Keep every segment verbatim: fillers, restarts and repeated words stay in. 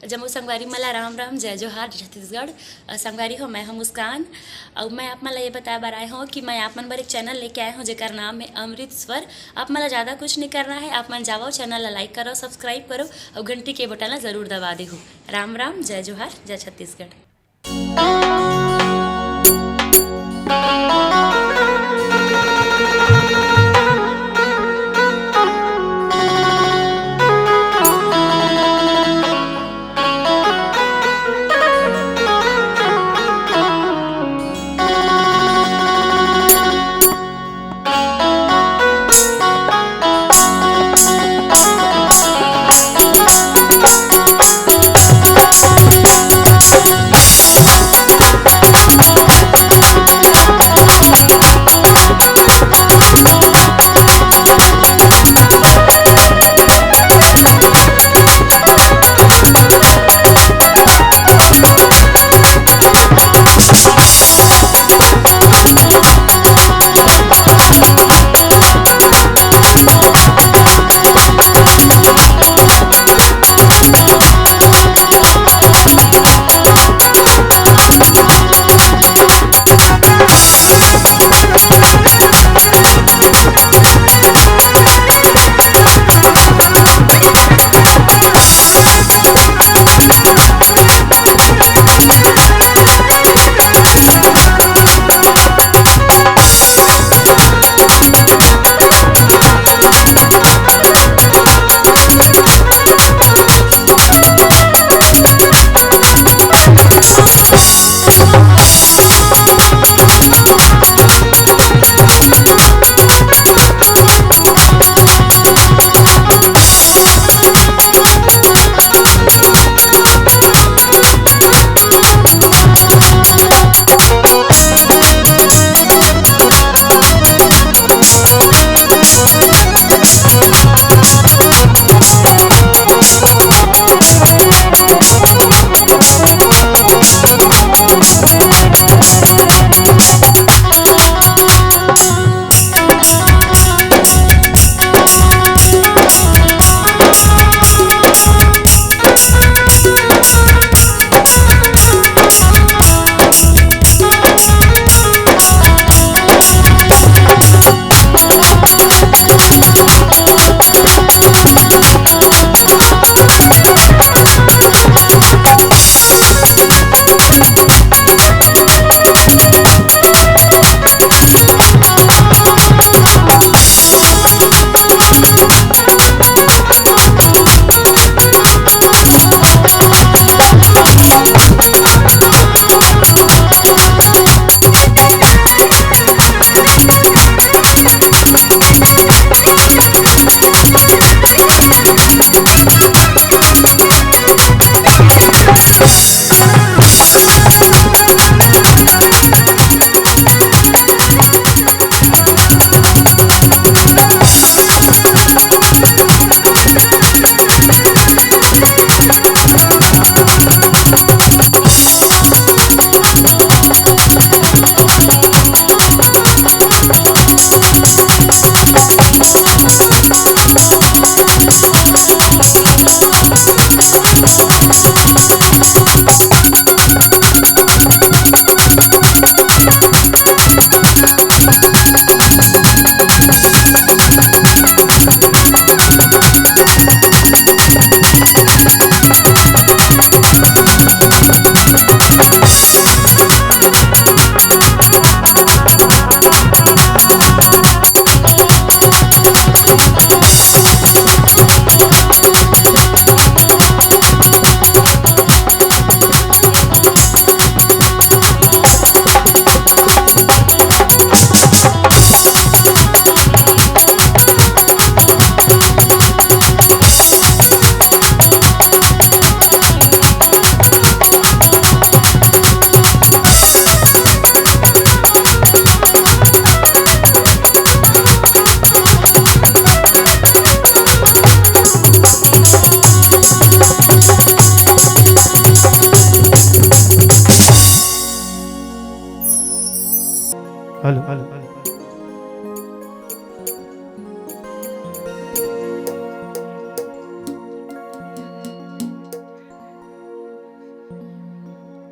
जम्मो संगवारी मन ला राम राम, जय जोहार, जय छत्तीसगढ़। अ, संगवारी हो, मैं हूं मुस्कान। अउ मैं आप मन ला ये बताए बर आए हूं कि मैं आप मन बर एक चैनल लेके आए हूं, जेकर नाम है अमृत स्वर। आप मन ला ज़्यादा कुछ नहीं करना है, आप मन जावव, चैनल ला लाइक करव, सब्सक्राइब करव अउ घंटी के बटन ला जरूर दबा देहू। राम राम, जय जोहार, जय छत्तीसगढ़।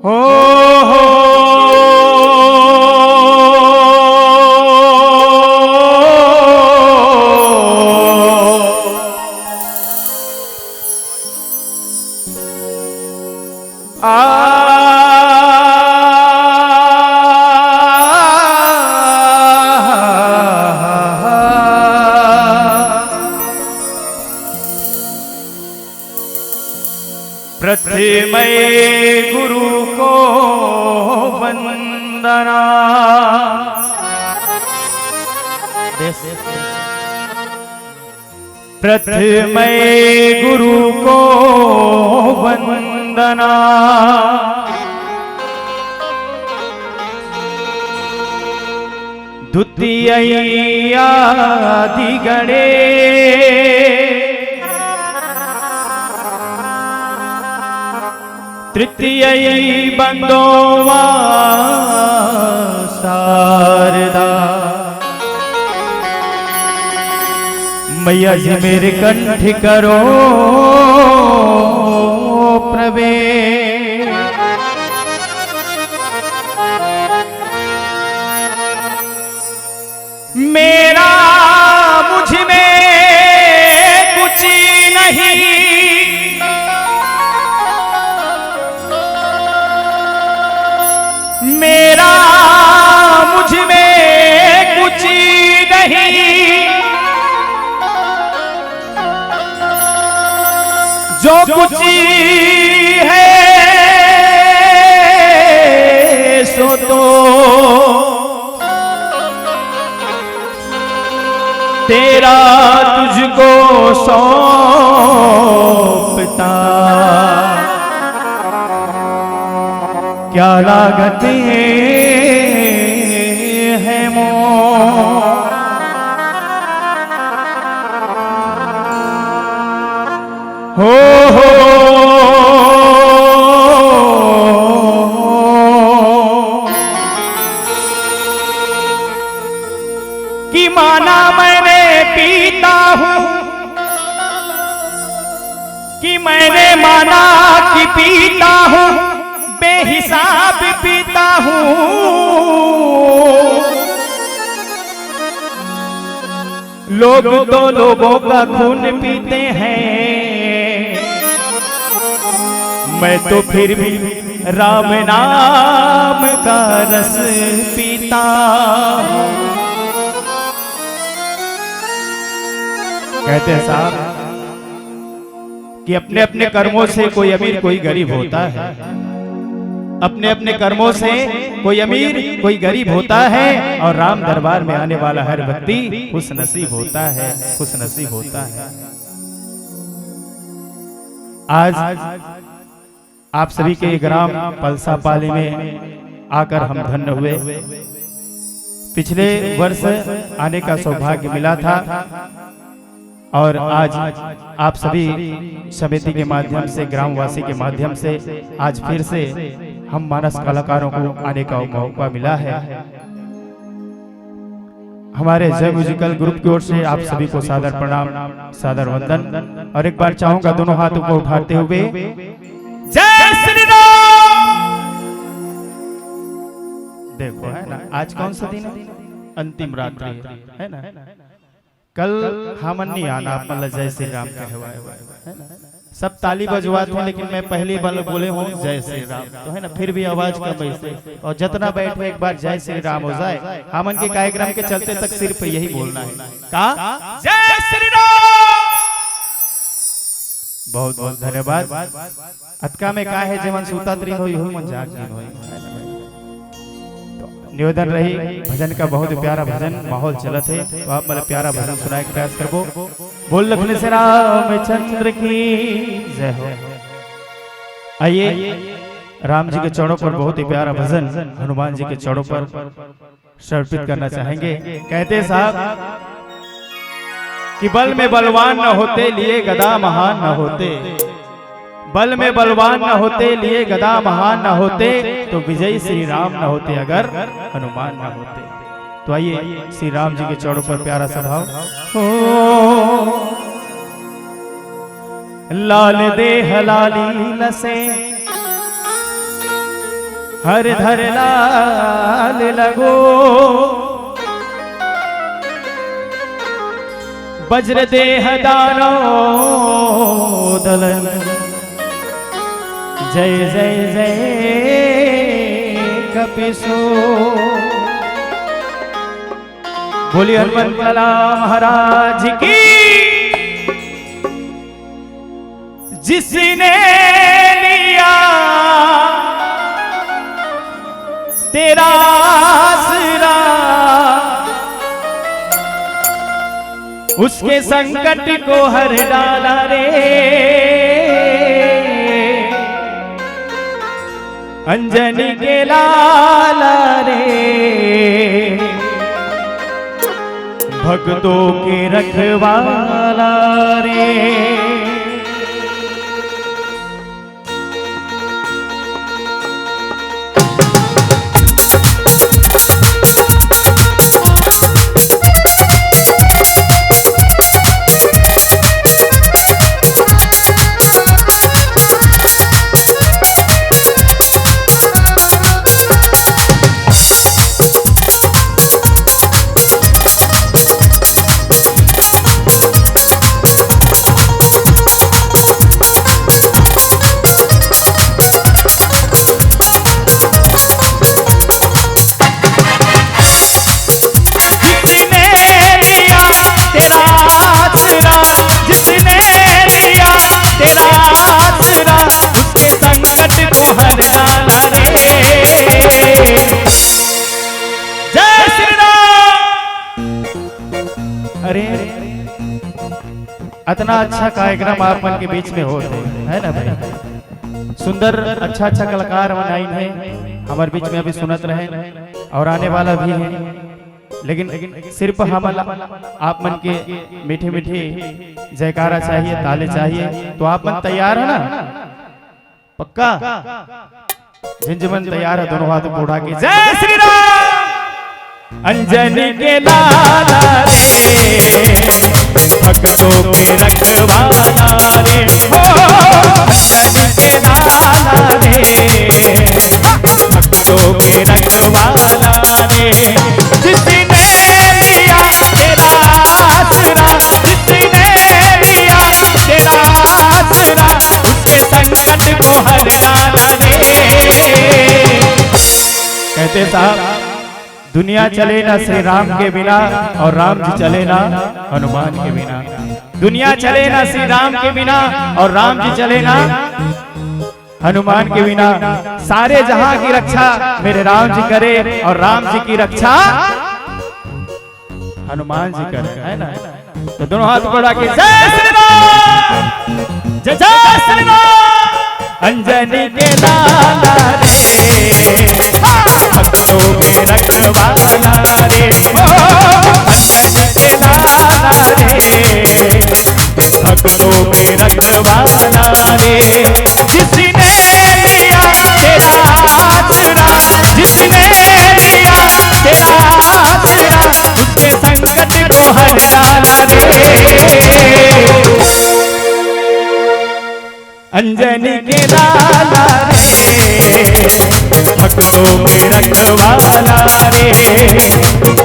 हो, हो। आ, प्रथमय गुरु को वंदना। प्रथमय गुरु को वंदना। द्वितीय आदि गणे। तृतीय बंदोवा शारदा। मैया जी मेरे कंठ करो प्रवेश। मेरा मुझ में कुछ नहीं, मेरा मुझ में कुछ नहीं, जो कुछ है सो तो तेरा तुझको सौंपता। क्या लागत है मोह। हो, हो। कि माना मैंने पीता हूँ, कि मैंने माना कि पीता हूँ, बेहिसाब पीता हूँ। लोग तो लोगों का खून पीते हैं, मैं तो फिर भी राम नाम का रस पीता हूँ। कहते हैं साहब कि अपने अपने कर्मों से कोई अमीर कोई गरीब होता है, अपने अपने कर्मों से कोई अमीर कोई गरीब होता है, और राम दरबार में आने वाला हर व्यक्ति खुश नसीब होता है, खुश नसीब होता है। आज आप सभी के ग्राम पलसापाली में आकर हम धन्य हुए। पिछले वर्ष आने का सौभाग्य मिला था और आज आप सभी समिति के माध्यम से, ग्रामवासी के माध्यम से आज फिर से हम मानस कलाकारों को आने का मौका मिला है। हमारे जय म्यूजिकल ग्रुप की ओर से आप सभी को सादर प्रणाम, सादर वंदन। और एक बार चाहूंगा दोनों हाथों को उठाते हुए, जय श्री राम। देखो, है ना, आज कौन सा दिन है? अंतिम रात्रि है, है ना? कल हमन नहीं आना, आप मन ला जय श्री राम कहवाए, है ना? सब ताली बजवात हैं, लेकिन मैं पहली बार बोले हूँ जय श्री राम, तो है ना, फिर भी आवाज कम है। और जितना बैठे, एक बार जय श्री राम हो जाए। हमन के कार्यक्रम के चलते तक सिर्फ यही बोलना है। का? जय श्री राम। बहुत बहुत धन्यवाद। अतका में का है, जेमन सुतत रहिन होई, ओही मन जाग गिन होई। तो निवेदन रही, भजन का बहुत प्यारा भजन माहौल चलत है, तो आप मन ला प्यारा भजन सुनाए के प्रयास करबो। बोल लखन से रामचंद्र की जय हो। आइए, राम जी के चरणों पर बहुत ही प्यारा भजन हनुमान जी के चरणों पर समर्पित करना चाहेंगे। कहते साहब कि बल में बलवान न होते, लिए गदा महान न होते। बल में बलवान न होते, लिए गदा महान न होते, तो विजयी श्री राम न होते अगर हनुमान न होते। तो आइए, श्री राम जी के चरणों पर प्यारा सा भाव। हो, लाल देह लाली लसे, हर धर लाल लगो, वज्र देह दानव दलन। जय जय जय कपिसो। बोलिए हनुमंत लाला महाराज की। जिसने लिया तेरा आसरा, उसके संकट को हर डाला रे। अंजनी के लाला रे, भक्तों के रखवाला रे। जिसने लिया तेरा आसरा, जिसने लिया तेरा आसरा, उसके संकट को हर डाला रे। जय श्री राम। अरे, अतना अच्छा कार्यक्रम आप मन के बीच में होत हे, है ना भाई? सुंदर अच्छा अच्छा कलाकार मन आइन हे, हमर बीच में अभी सुनत रहे और आने वाला भी हे, लेकिन सिर्फ हमन ला आप मन के मीठे मीठे जयकारा चाहिए, ताली चाहिए। तो आप मन तैयार हे ना? पक्का? जिन जिमन तैयार हे, दोनों हाथ ऊपर उठा के, जय श्री राम। अंजनी के लाला रे, भक्तों के रखवाला रे, हो, अंजनी के लाला रे, भक्तों के रखवाला रे। जिसने लिया तेरा आसरा, जिसने लिया तेरा आसरा, उसके संकट को हर डाला रे। कहते साहब, दुनिया चले ना श्री राम के बिना और राम जी चले ना हनुमान के बिना। दुनिया चले ना श्री राम के बिना और राम जी चले ना हनुमान के बिना। सारे जहां की रक्षा मेरे राम जी करे और राम जी की रक्षा हनुमान जी करे, है ना? तो दोनों हाथ बढ़ा के, जय श्री राम, जय जय श्री राम। अंजनी के लाला रे, भक्तों के रखवाला रे, ओ, अंजनी के लाला रे, भक्तों के रखवाला रे। जिसने लिया तेरा आसरा, जिसने लिया तेरा आसरा, उसके संकट को हर डाला रे। अंजनी के लाला रे, भक्तों के रखवाला रे,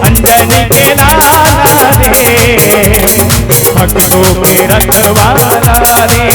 अंजनी के लाला रे, भक्तों के रखवाला रे।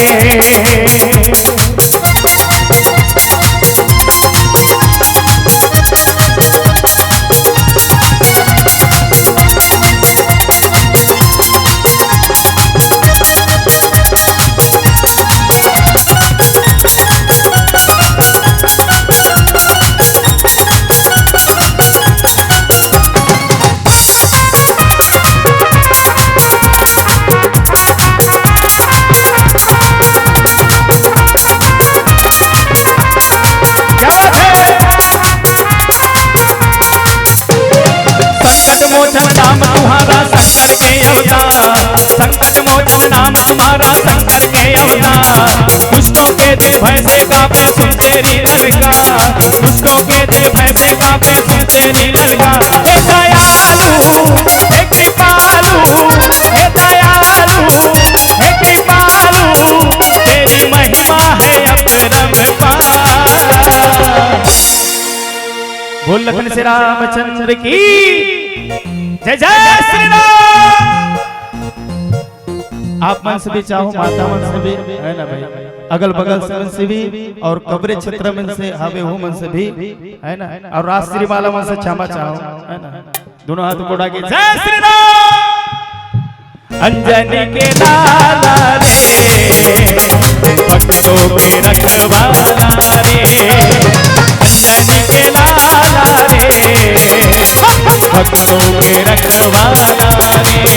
क्या बात है? संकट मोचन नाम तुम्हारा, संकट के अवतार। संकट मोचन नाम तुम्हारा, संकट के अवतार। दुष्टों के दिल भय से कांपे, सुन तेरी ललकार। दुष्टों के दिल भय से कांपे, सुन तेरी ललकार। हे दयालु, हे कृपालु, हे दयालु, हे कृपालु, तेरी महिमा है अपरंपार। बोल लखन श्री रामचंद्र की जय, जय श्री राम। आप मन से भी चाहूं, माता मन से भी, है ना भाई, अगल बगल से मन से भी, और कबरे क्षेत्र मन से हावे हो मन से भी, है ना, और राष्ट्रीय माला मन से क्षमा चाहूं, है ना, दोनों हाथ उठा के जय श्री राम। अंजनी के लाला रे, भक्तों के रखवाला रे, अंजनी के लाला रे, भक्तों के रखवाला रे।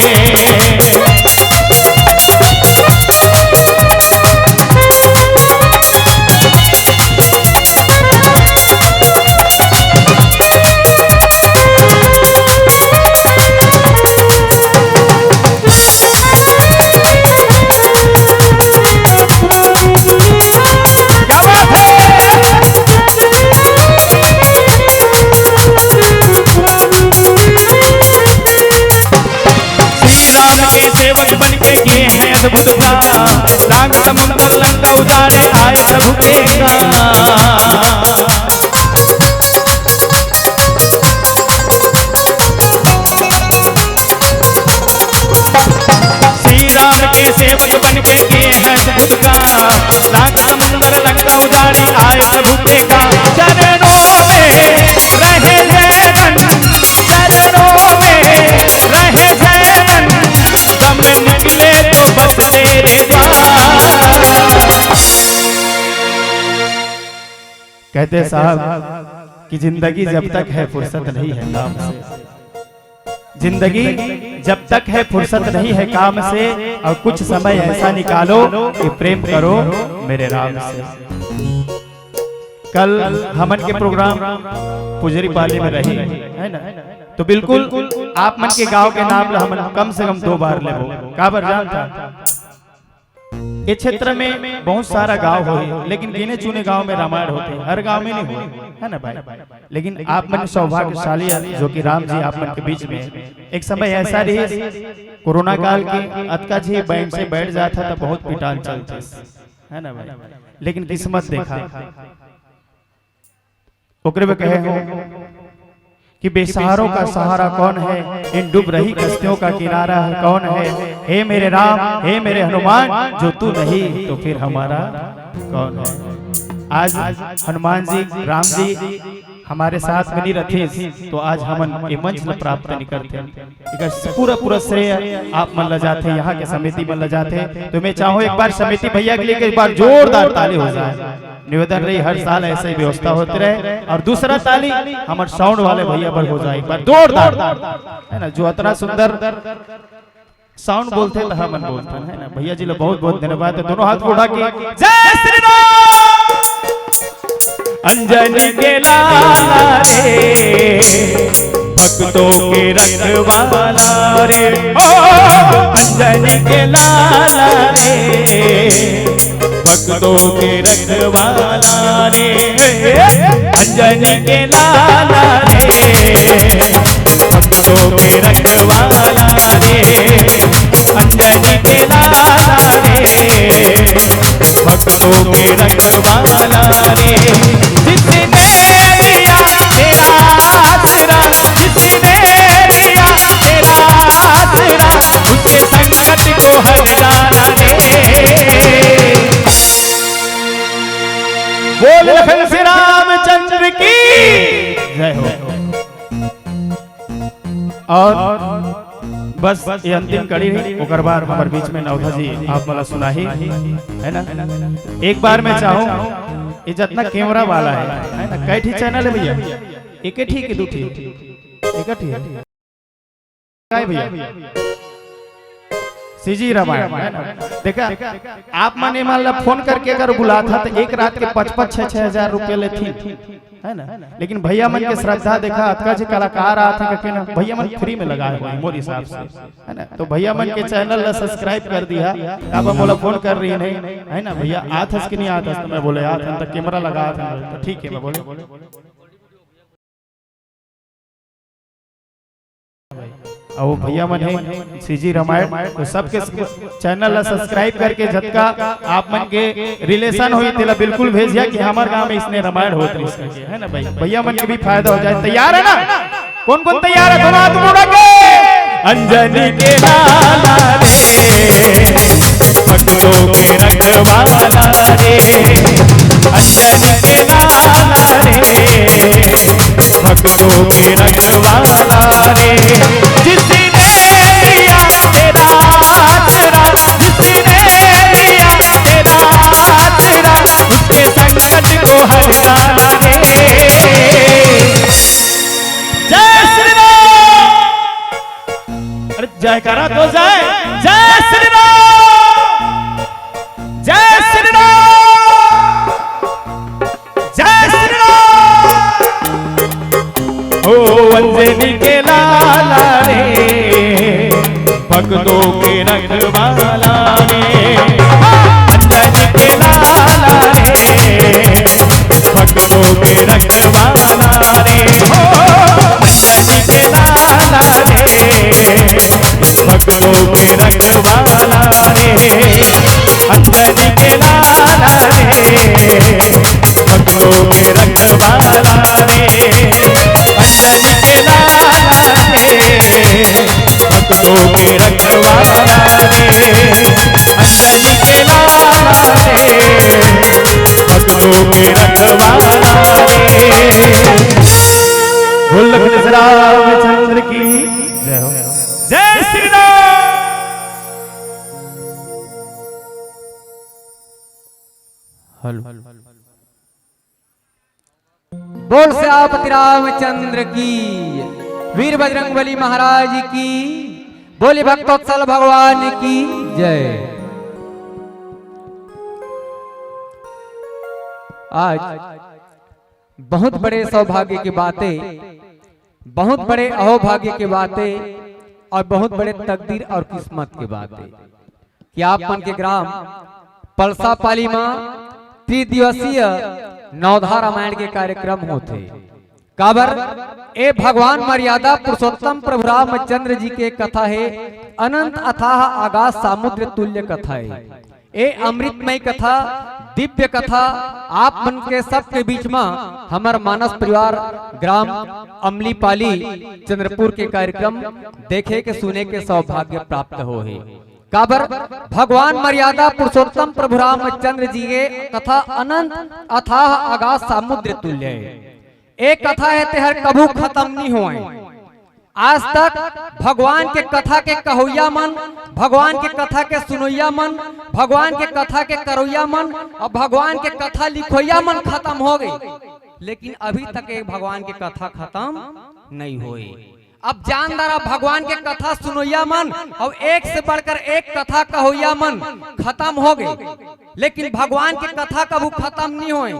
श्री राम के सेवक बन के किए हैं अद्भुत काम। लांग समुंदर लंका उजाड़े आए प्रभु के काम। श्री राम के सेवक बन के किए हैं अद्भुत काम। लांग समुंदर लंका उजाड़े आए प्रभु के काम। चरणों में रहे जय मन, चरणों में रहे जय मन। दम निकले तो बस तेरे द्वार। कहते साहब कि जिंदगी जब तक है फुर्सत नहीं है काम से। जिंदगी जब तक है फुर्सत नहीं है काम से, और कुछ समय ऐसा निकालो कि प्रेम करो मेरे राम से। कल हमन के प्रोग्राम पुजरी पाली में रही, है ना, तो बिल्कुल आप मन के गांव के नाम ला हमन कम से कम दो बार लेबो। काबर जानथा, ये क्षेत्र में बहुत सारा गांव होही, लेकिन गिने चुने गांव में रामायण होथे, हर गांव में नहीं होय, है ना भाई? लेकिन आप मन सौभाग्यशाली है जो कि राम जी आप मन के बीच में। एक समय ऐसा रही, कोरोना काल के अतका झी बैंड से बैठ जाथा तो बहुत पिटान चलथे, है ना भाई? लेकिन किस्मत देखा, ओकरे में कहे हो कि बेसहारों का सहारा कौन है, इन डूब रही कश्तियों का किनारा है कौन है। हे मेरे राम, हे मेरे हनुमान, जो तू नहीं तो फिर हमारा कौन है। आज हनुमान जी, राम जी हमारे साथ में नहीं रहते तो आज हमन ये मंच ल प्राप्त नहीं करते। एकर पूरा पूरा श्रेय आप मन ल जाथे, यहाँ के समिति मन ल जाथे। तो मैं चाहूँ एक बार समिति भैया के लिए एक बार जोरदार ताली हो जाए। निवेदन रही, हर साल ऐसे ही व्यवस्था होते रहे। और दूसरा ताली हमर साउंड वाले भैया पर हो जाए एक बार जोरदार, है ना, जो अतना सुंदर साउंड बोलथे तो हमन बोलथन, है ना। भैया जी ला बहुत बहुत धन्यवाद। तो दोनों हाथ उठा के जय श्री राम। अंजनी के लाला रे, भक्तों के रखवाला रे, ओ अंजनी के लाला रे, भक्तों के रखवाला रे, अंजनी के लाला रे, भक्तों के रखवाला रे, अंजनी के लाला रे, भक्तों के रखवाला रे। जिसने लिया तेरा आसरा, जिसने लिया तेरा आसरा, उसे संकट को हर जाना रे। बोल लखन श्री रामचंद्र की जय हो। और बस ये अंतिम कड़ी रही, ओकर बाद हमर बीच में नवधा जी आप मन ला सुनाही, है ना। एक बार मैं चाहूँ, ये जितना कैमरा वाला है, है ना, कई ठी चैनल है भैया? एक ही ठी कि दू ठी? एक ही ठी है। काय भैया? सीजी रामायण, है ना? देखा, आप मन ये मन ला फोन करके अगर बुलाथा तो एक रात के पचपन छह छह हजार रुपया लेथी, है ना? लेकिन भैया मन के श्रद्धा देखा, अतका जे कलाकार आथे कके ना, भैया मन फ्री में लगाए हुए हैं, मोर हिसाब से, है ना? तो भैया मन के चैनल ला सब्सक्राइब कर दिया। अब मोला फोन कर रही नहीं, है ना भैया, आथस कि नहीं आथस? तो मैं बोले, आथन तो कैमरा लगा था, तो ठीक है, मैं बोले। अउ भैया मन हे सीजी रामायण, तो सबके चैनल ला सब्सक्राइब करके जतका आप मन के रिलेशन होही तेला बिल्कुल भेजिया कि हमर गांव में इसने रामायण होत रहिस करके, है ना भाई? भैया मन के भी फायदा हो जाए। तैयार है ना? कौन कौन तैयार है? दोनों हाथ ऊपर उठा के। अंजनी के लाला रे, भक्तों के रखवाला रे, अंजनी के लाला रे, भक्तों के रखवाला रे। जिसने लिया तेरा आसरा, जिसने लिया तेरा आसरा, उसके संकट को हरता रे। जय श्री राम। अरे जयकारा तो जय, जय श्री राम, जय श्री राम, जय श्री राम। ओ अंजनी के लाला रे, भक्तों के रखवाला रे, अंजनी के लाला रे, भक्तों के रखवाला रे, ओ अंजनी के लाला रे, भक्तों के रखवाला रे, अंजनी के लाला रे, भक्तों के रखवाला रे, अंजनी के लाला रे, भक्तों के रखवाला रे, अंजनी के लाला रे, भक्तों के रखवाला रे। बोल लखन रामचंद्र की जय हो। जय श्री राम। हेलो। बोल सियापति रामचंद्र की, वीर बजरंगबली महाराज की, बोले भक्तवत्सल भगवान की जय। आज बहुत बड़े सौभाग्य की बातें, बहुत बड़े अहोभाग्य की बातें और बहुत बड़े तकदीर और किस्मत की बातें कि आप मन के ग्राम पलसापाली म त्रिदिवसीय नवधा रामायण के कार्यक्रम होथे। काबर ए भगवान मर्यादा पुरुषोत्तम प्रभु रामचंद्र जी के कथा हे, अनंत अथाह आगाध समुद्र तुल्य कथा हे। ए अमृतमय कथा, दिव्य कथा आप मन के सबके बीच म हमर मानस परिवार ग्राम अमलीपाली चंद्रपुर के कार्यक्रम देखे के सुने के सौभाग्य प्राप्त होहे। काबर भगवान मर्यादा पुरुषोत्तम प्रभु रामचंद्र जी के कथा अनंत अथाह आगाध समुद्र तुल्य हे। ए कथा हे तेहर कभू खत्म नहीं होए। आज तक भगवान के कथा के कहोइया मन, भगवान के कथा के सुनोइया मन, भगवान के कथा के करोइया मन और भगवान के कथा लिखोइया मन खत्म हो गए, लेकिन अभी तक एक भगवान के कथा खत्म नहीं होए। अब जान डारा भगवान के कथा सुनोइया मन और एक से बढ़कर एक कथा कहोइया मन खत्म हो गए, लेकिन भगवान के कथा कभू खत्म नहीं होए।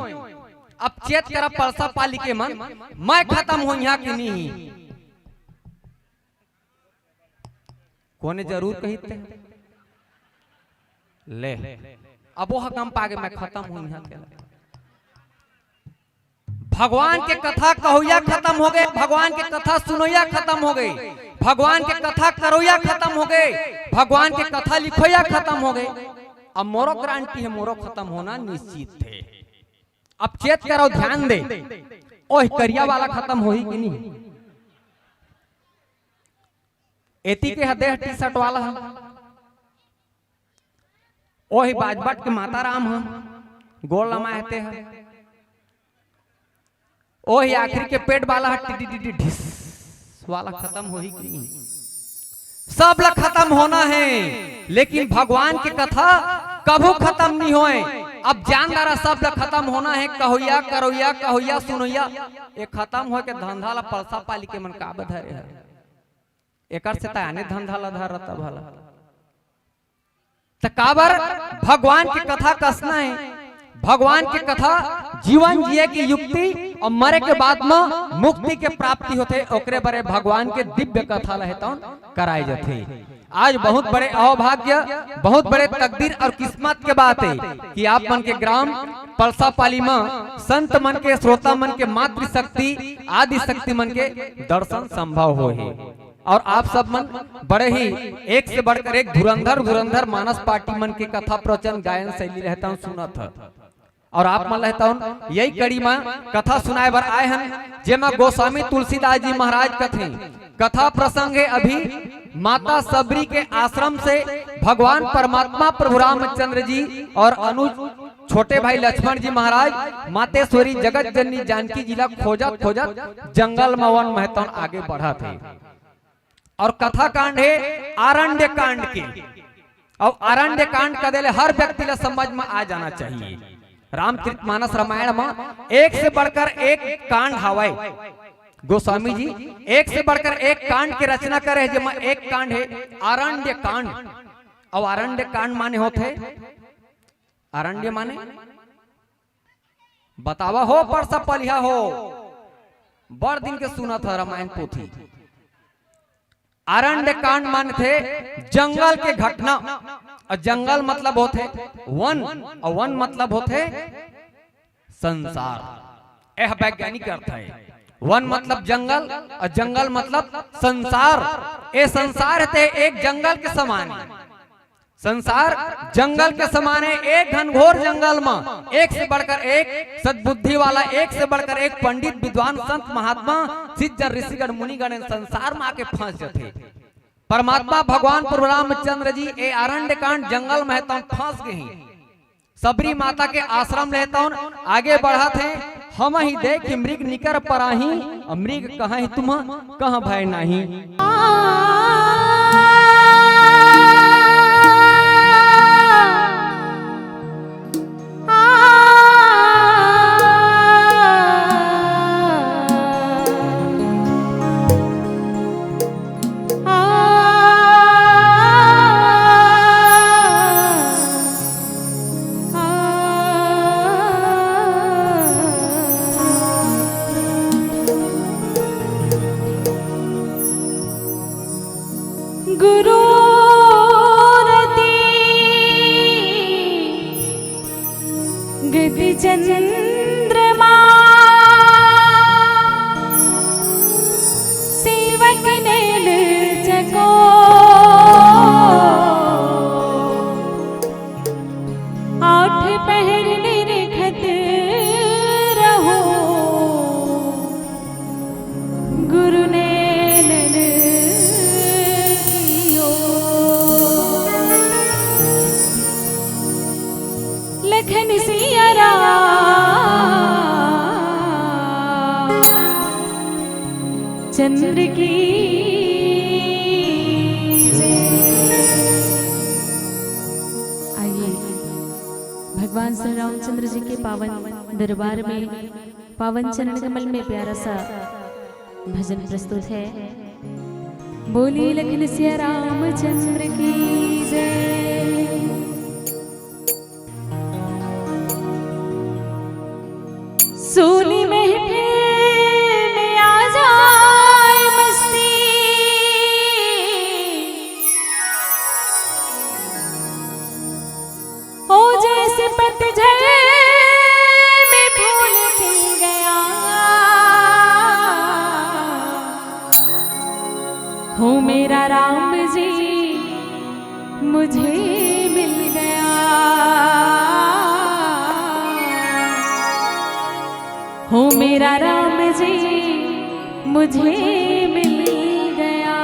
अब चेत करा पलसापाली के मन, मैं खत्म होइहा कि नहीं? कोने जरूर कहिते ले, अब वो हम पागे मैं खत्म होइहा तेला। भगवान के कथा कहोइया खत्म हो गए, भगवान के कथा सुनोइया खत्म हो गए, भगवान के कथा करोइया खत्म हो गए, भगवान के कथा लिखोइया खत्म हो गए। अब मोरो गारंटी है, मोरो खत्म होना निश्चित है। अब चेत करो, ध्यान दे, ओह करिया वाला खत्म होही कि नहीं? एती के ह देह टी शर्ट वाला ह, ओही बाजबट के माता राम ह, गोड़ लमाए ते ह, ओही आखिरी के पेट वाला ह टिटी टिटी ढिस वाला खत्म होही कि नहीं? सब ला खत्म होना है, लेकिन भगवान के कथा कभू खत्म नहीं होए। अब जान डारा सब ला खत्म होना है, कहोइया करोइया कहोइया सुनोइया, ये खत्म होए के धंधा ला पलसापाली के मन का बधरे है। एकर से त आने धंधा ला धरत भला। त काबर भगवान के कथा कसना है, भगवान के कथा जीवन जिए की युक्ति और मरे के बाद म मुक्ति के प्राप्ति होथे, ओकरे बरे भगवान के दिव्य कथा लहे तौन कराए जथे। आज बहुत बड़े अहोभाग्य, बहुत बड़े तकदीर और किस्मत के बात है कि आप मन के ग्राम पलसापाली म संत मन के, श्रोता मन के, मातृशक्ति, आदि शक्ति मन के दर्शन संभव होहे। और आप सब मन बड़े ही एक से बढ़कर एक धुरंधर धुरंधर मानस पार्टी मन के कथा प्रवचन गायन शैली रहता हूँ सुनत ह। और आप मन रहता हूँ यही कड़ी में कथा सुनाए बर आए हन, जेमा गोस्वामी तुलसीदास जी महाराज कथे कथा प्रसंग है अभी माता सबरी के आश्रम से भगवान परमात्मा प्रभु रामचंद्र जी और अनुज छोटे भाई लक्ष्मण जी महाराज मातेश्वरी जगत जननी जानकी जी ला खोजत खोजत जंगल में वन महतौन आगे बढ़त हे। और कथा कांड हे आरण्य कांड के। और आरण्य कांड कदे ले हर व्यक्ति ला समझ में आ जाना चाहिए। रामचरित मानस रामायण में एक से बढ़कर एक कांड हवय। गोस्वामी जी एक से बढ़कर एक कांड के रचना करे हे, जेमा एक कांड हे आरण्य कांड। और आरण्य कांड माने होथे, आरण्य माने बतावा हो परसा पलिहा हो, बड़ दिन के सुनत ह रामायण पोथी। आरण्य कांड मानथे जंगल के घटना। और जंगल मतलब होथे वन, और वन मतलब होथे संसार। यह वैज्ञानिक अर्थ है। वन मतलब जंगल और जंगल मतलब संसार। ए संसार हे ते एक जंगल के समान हे। संसार जंगल के समान हे। एक घनघोर जंगल में एक से बढ़कर एक सद्बुद्धि वाला, एक से बढ़कर एक पंडित, विद्वान, संत, महात्मा, सिद्ध जन, ऋषिगण, मुनिगण संसार में आके फंस जथे। परमात्मा भगवान प्रभु रामचंद्र जी ए आरण्य कांड जंगल में हे तौन फंस गे हे। सबरी माता के आश्रम ले तौन आगे बढ़त हे। हम ही देख मृग निकर पराही, और मृग कहा ही तुम कहाँ भय नाही। गुरुरति गति चंद्रमा सेवक नेल चको। आठ पहर निरखत रहो गुरु नैनन की ओर। लखन सिया राम चंद्र की जय। आइए, भगवान श्री रामचंद्र जी के पावन दरबार में, पावन चरण कमल में प्यारा सा भजन प्रस्तुत है। बोली लखन सिया रामचंद्र की जय। सोनी महफिल में आ जाए मस्ती, ओ जैसे पतझड़ में फूल खिल गया। हो मेरा राम जी मुझे मिल गया। हो मेरा राम जी मुझे मिल गया।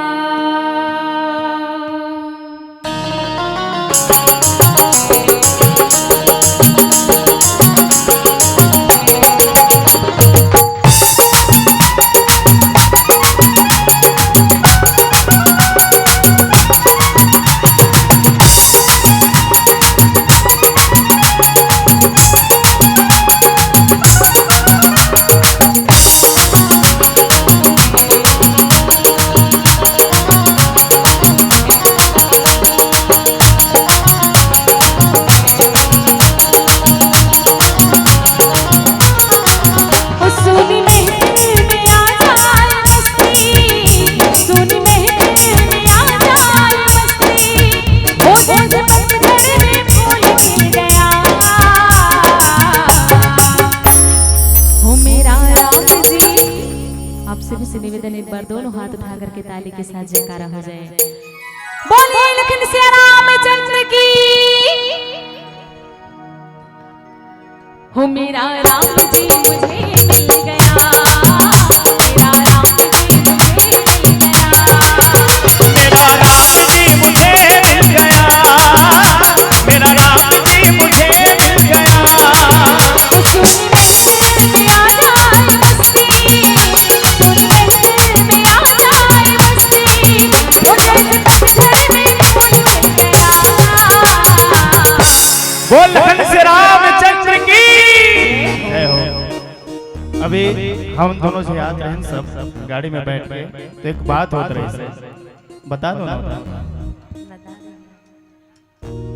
से निवेदन, एक बार दोनों हाथ उठा करके ताली के साथ जयकारा हो जाए। बोलिए लखन सिया रामचंद्र की। हो मेरा राम जी मुझे मिल गया, मेरा राम जी मुझे मिल गया। मेरा राम जी मुझे मिल गया, मेरा राम जी मुझे मिल गया। बोल लखन से रामचंद्र की जय हो। अभी हम दोनों से याद रहन सब गाड़ी में बैठ के, तो एक बात होत रही से, बता दो ना।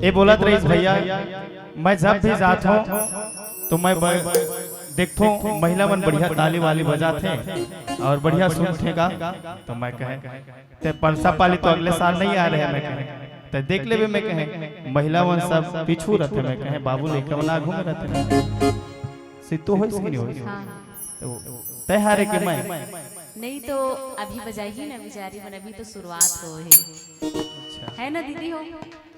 ये बोलत रहीस भैया, मैं जब भी जात हूँ तो मैं ब-, देखथों महिला मन बढ़िया ताली वाली बजाथे और बढ़िया सुनथे गा, तो मैं कहे, ते परसा पाली तो अगले साल नहीं आ रहे, मैं कहे, ते देख लेबे, मैं कहे, महिला मन सब पीछू रहथे, मैं कहे, बाबू लइका मन आघू में रहथे। सित्तू होइस कि नहीं होइस? हाँ। तो तय हारे कि मैं? नहीं तो अभी बजाही ना बेचारी मन, अभी तो शुरुआत हो है। अच्छा। है ना दीदी हो?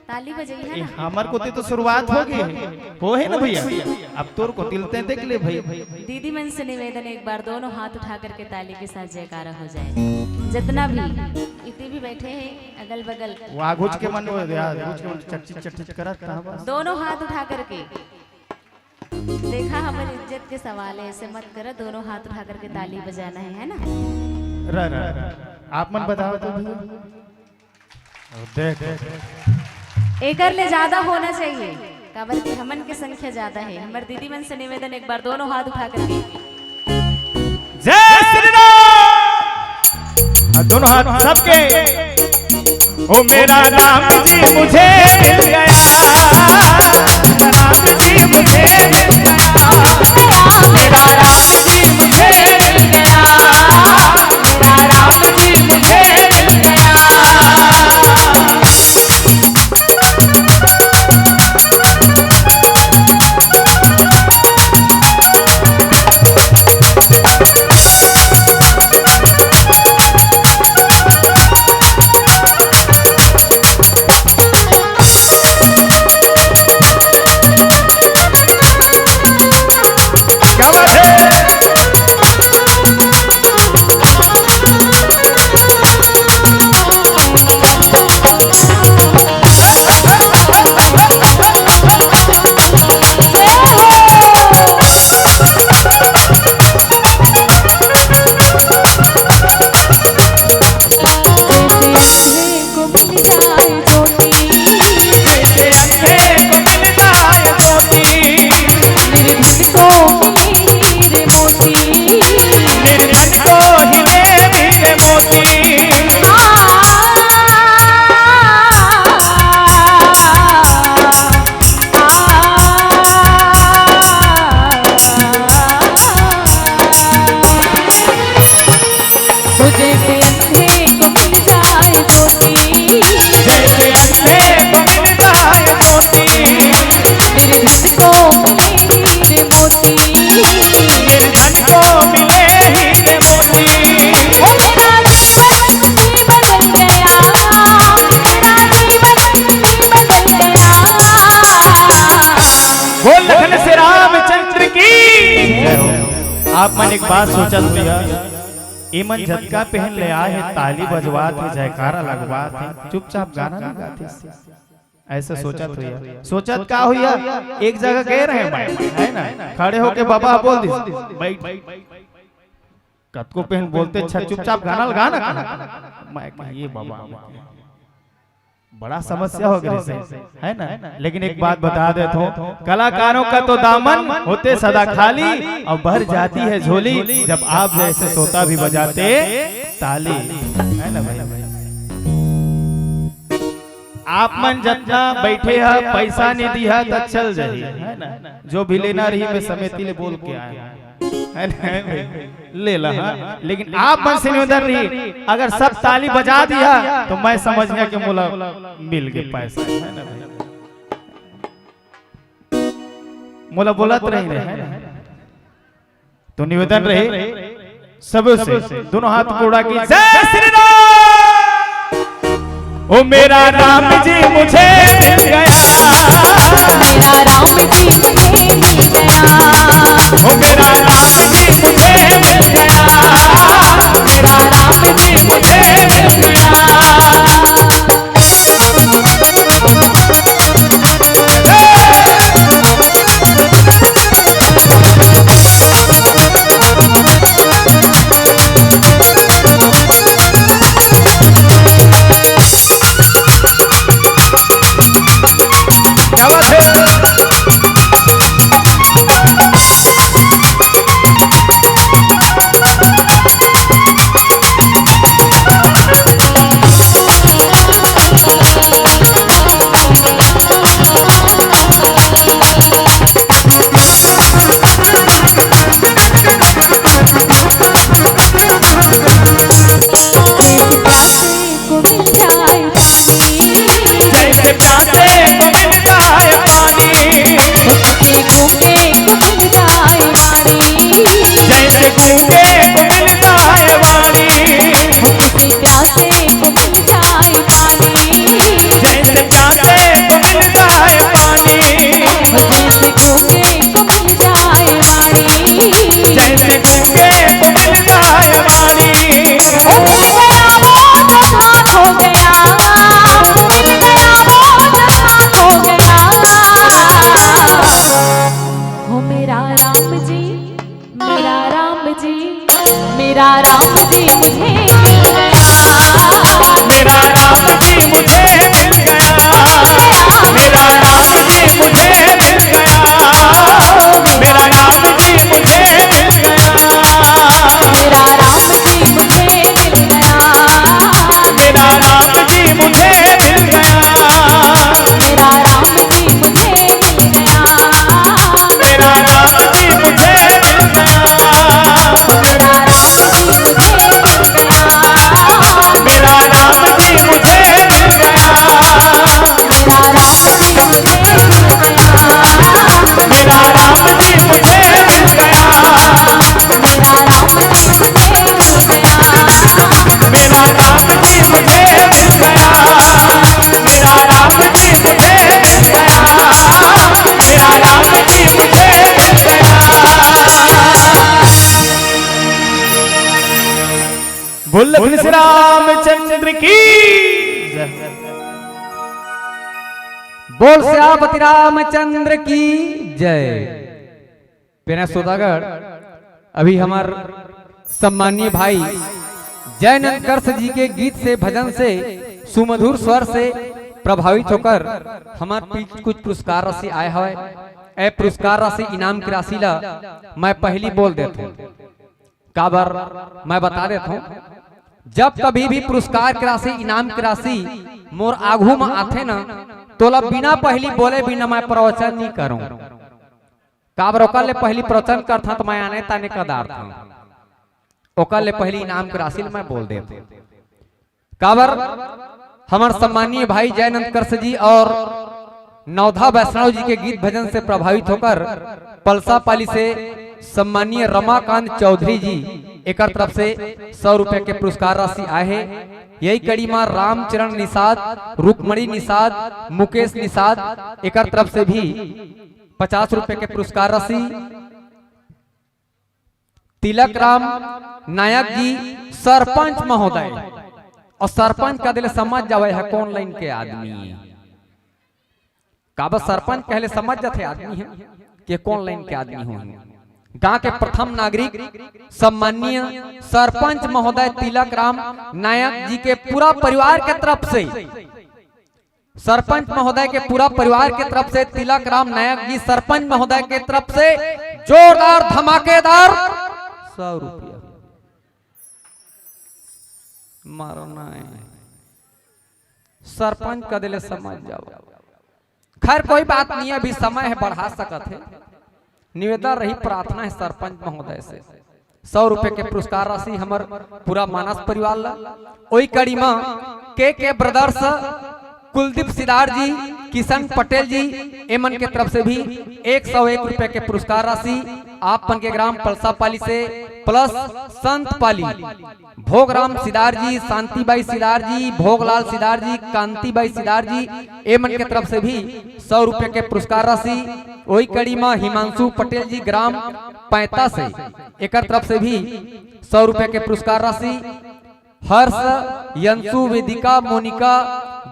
ताली बजाई है ए, ना? हमर कोती तो शुरुआत हो गई है। हो है ना भैया? अब तोर कोती ल तैं देख ले भाई। दीदी मन से निवेदन, एक बार दोनों हाथ उठा करके ताली के साथ जयकारा हो जाए। जितना भी इतने भी बैठे हैं अगल बगल, वो आघुच के मन, वो आघुच के मन चटचिट चटचिट करत कहाँ बस। दोनों हाथ उठा करके देखा, हमर इज्जत के सवाल है, ऐसे मत करा, दोनों हाथ उठा करके ताली बजाना है, है ना? रह, रह, रह। आप मन बताओ तो भैया। देख, देख। एकर ले ज्यादा होना चाहिए, काबर कि हमन के संख्या ज्यादा है। हमर दीदी मन से निवेदन, एक बार दोनों हाथ उठा करके जय श्री राम। और दोनों हाथ सबके। ओ मेरा राम जी मुझे मिल गया, राम जी मुझे मिल गया, मेरा राम जी मुझे मिल गया, मेरा राम जी मुझे मिल गया। बोल लखन से रामचंद्र की। आप मन एक बात सोचत होइहा, एमन जतका पहन ले आए हे, ताली बजवात हे, जयकारा लगवात हे, चुपचाप गाना नहीं गात हे। ऐसे सोचत होइहा, सोचत का होइहा, एक जगह गए रहे भाई, है ना, खड़े होके बाबा बोल दिस, बैठ। कतको पहन बोलते, अच्छा चुपचाप गाना लगा ना, गाना। मैं कहा, ये बाबा, बड़ा समस्या हो गई से, है ना? लेकिन एक बात बता देता हूँ, कलाकारों का तो दामन होते सदा खाली और भर जाती है झोली जब आप जैसे श्रोता भी बजाते ताली, है ना भाई? आप मन जितना बैठे हा, पैसा नहीं दिहा त चल जाही, है ना? जो भी लेना रही मैं समिति ले बोल के आया हूँ। है ना भाई? ले ला, हाँ। लेकिन आप मन से निवेदन रही, अगर सब ताली बजा दिहा तो मैं समझ गया कि मोला मिल गए पैसा, है ना भाई? मोला बोलत रही रे, है ना? तो निवेदन रही, सबसे दोनों हाथ को उड़ा के जय श्री राम। ओ मेरा राम जी मुझे मिल गया। मेरा राम जी मुझे मिल गया। ओ मेरा राम जी मुझे मिल गया। मेरा राम जी मुझे मिल गया। बोल लखन श्री रामचंद्र की जय। बोल सियापति रामचंद्र की जय। पेना सौदागर, अभी हमार सम्मानीय भाई जयनंद कर्स जी के गीत से, भजन से, सुमधुर स्वर से प्रभावित होकर हमार पीठ कुछ पुरस्कार राशि आए हवय। ए पुरस्कार राशि, इनाम की राशि ला मैं पहली बोल देत हूँ। काबर मैं बता देत हूँ, जब कभी भी पुरस्कार की राशि, इनाम की राशि मोर आघू म आथे ना, तोला बिना पहली बोले बिना मैं प्रवचन नहीं करूँ। काबर ओकर ले पहली प्रवचन करथा त मैं आने ताने कदारथा, ओकर ले पहली इनाम की राशि ल मैं बोल देत हूँ। काबर हमर सम्मानीय भाई जयनंद कर्स जी और नवधा वैष्णव जी के गीत भजन से प्रभावित होकर पलसापाली से सम्मानीय रमाकांत चौधरी जी एकर तरफ से सौ रुपया के पुरस्कार राशि आए हे। यही कड़ी मा रामचरण निषाद, रुक्मणी निषाद, मुकेश निषाद एकर तरफ से भी पचास रुपया के पुरस्कार राशि। तिलक राम नायक जी, सरपंच महोदय, और सरपंच कहे ले समझ जावे ह कौन लाइन के आदमी हे। काबर सरपंच कहे ले समझ जाथे आदमी ह के कौन लाइन के आदमी हो। गांव के प्रथम नागरिक सम्माननीय सरपंच महोदय तिलक राम नायक जी के पूरा परिवार के तरफ से सरपंच महोदय के पूरा परिवार के तरफ से तिलक राम नायक जी सरपंच महोदय के तरफ से जोरदार धमाकेदार सौ रुपया। मारो ना, सरपंच कहे ले समझ जाओ। खैर, कोई बात नहीं, अभी समय है, बढ़ा सकत है। निवेदन रही, प्रार्थना है सरपंच महोदय से, सौ रुपए के पुरस्कार राशि हमर पूरा मानस परिवार ला। ओई कड़ी मा के के ब्रदर्स, कुलदीप सिदार जी, किशन पटेल जी, एमन के तरफ से भी एक सौ एक रुपए के पुरस्कार राशि आप मन के ग्राम पलसापाली से प्लस संत पाली, भोगराम सिदार जी, शांतिबाई सिदार जी, भोगलाल सिदार जी, कांतिबाई सिदार जी, ए मन के तरफ से भी सौ रुपए के पुरस्कार राशि। ओही कड़ी म हिमांशु पटेल जी, ग्राम पैंता से, एकर तरफ से भी सौ रुपए के पुरस्कार राशि। हर्ष, यंशु, वेदिका, मोनिका,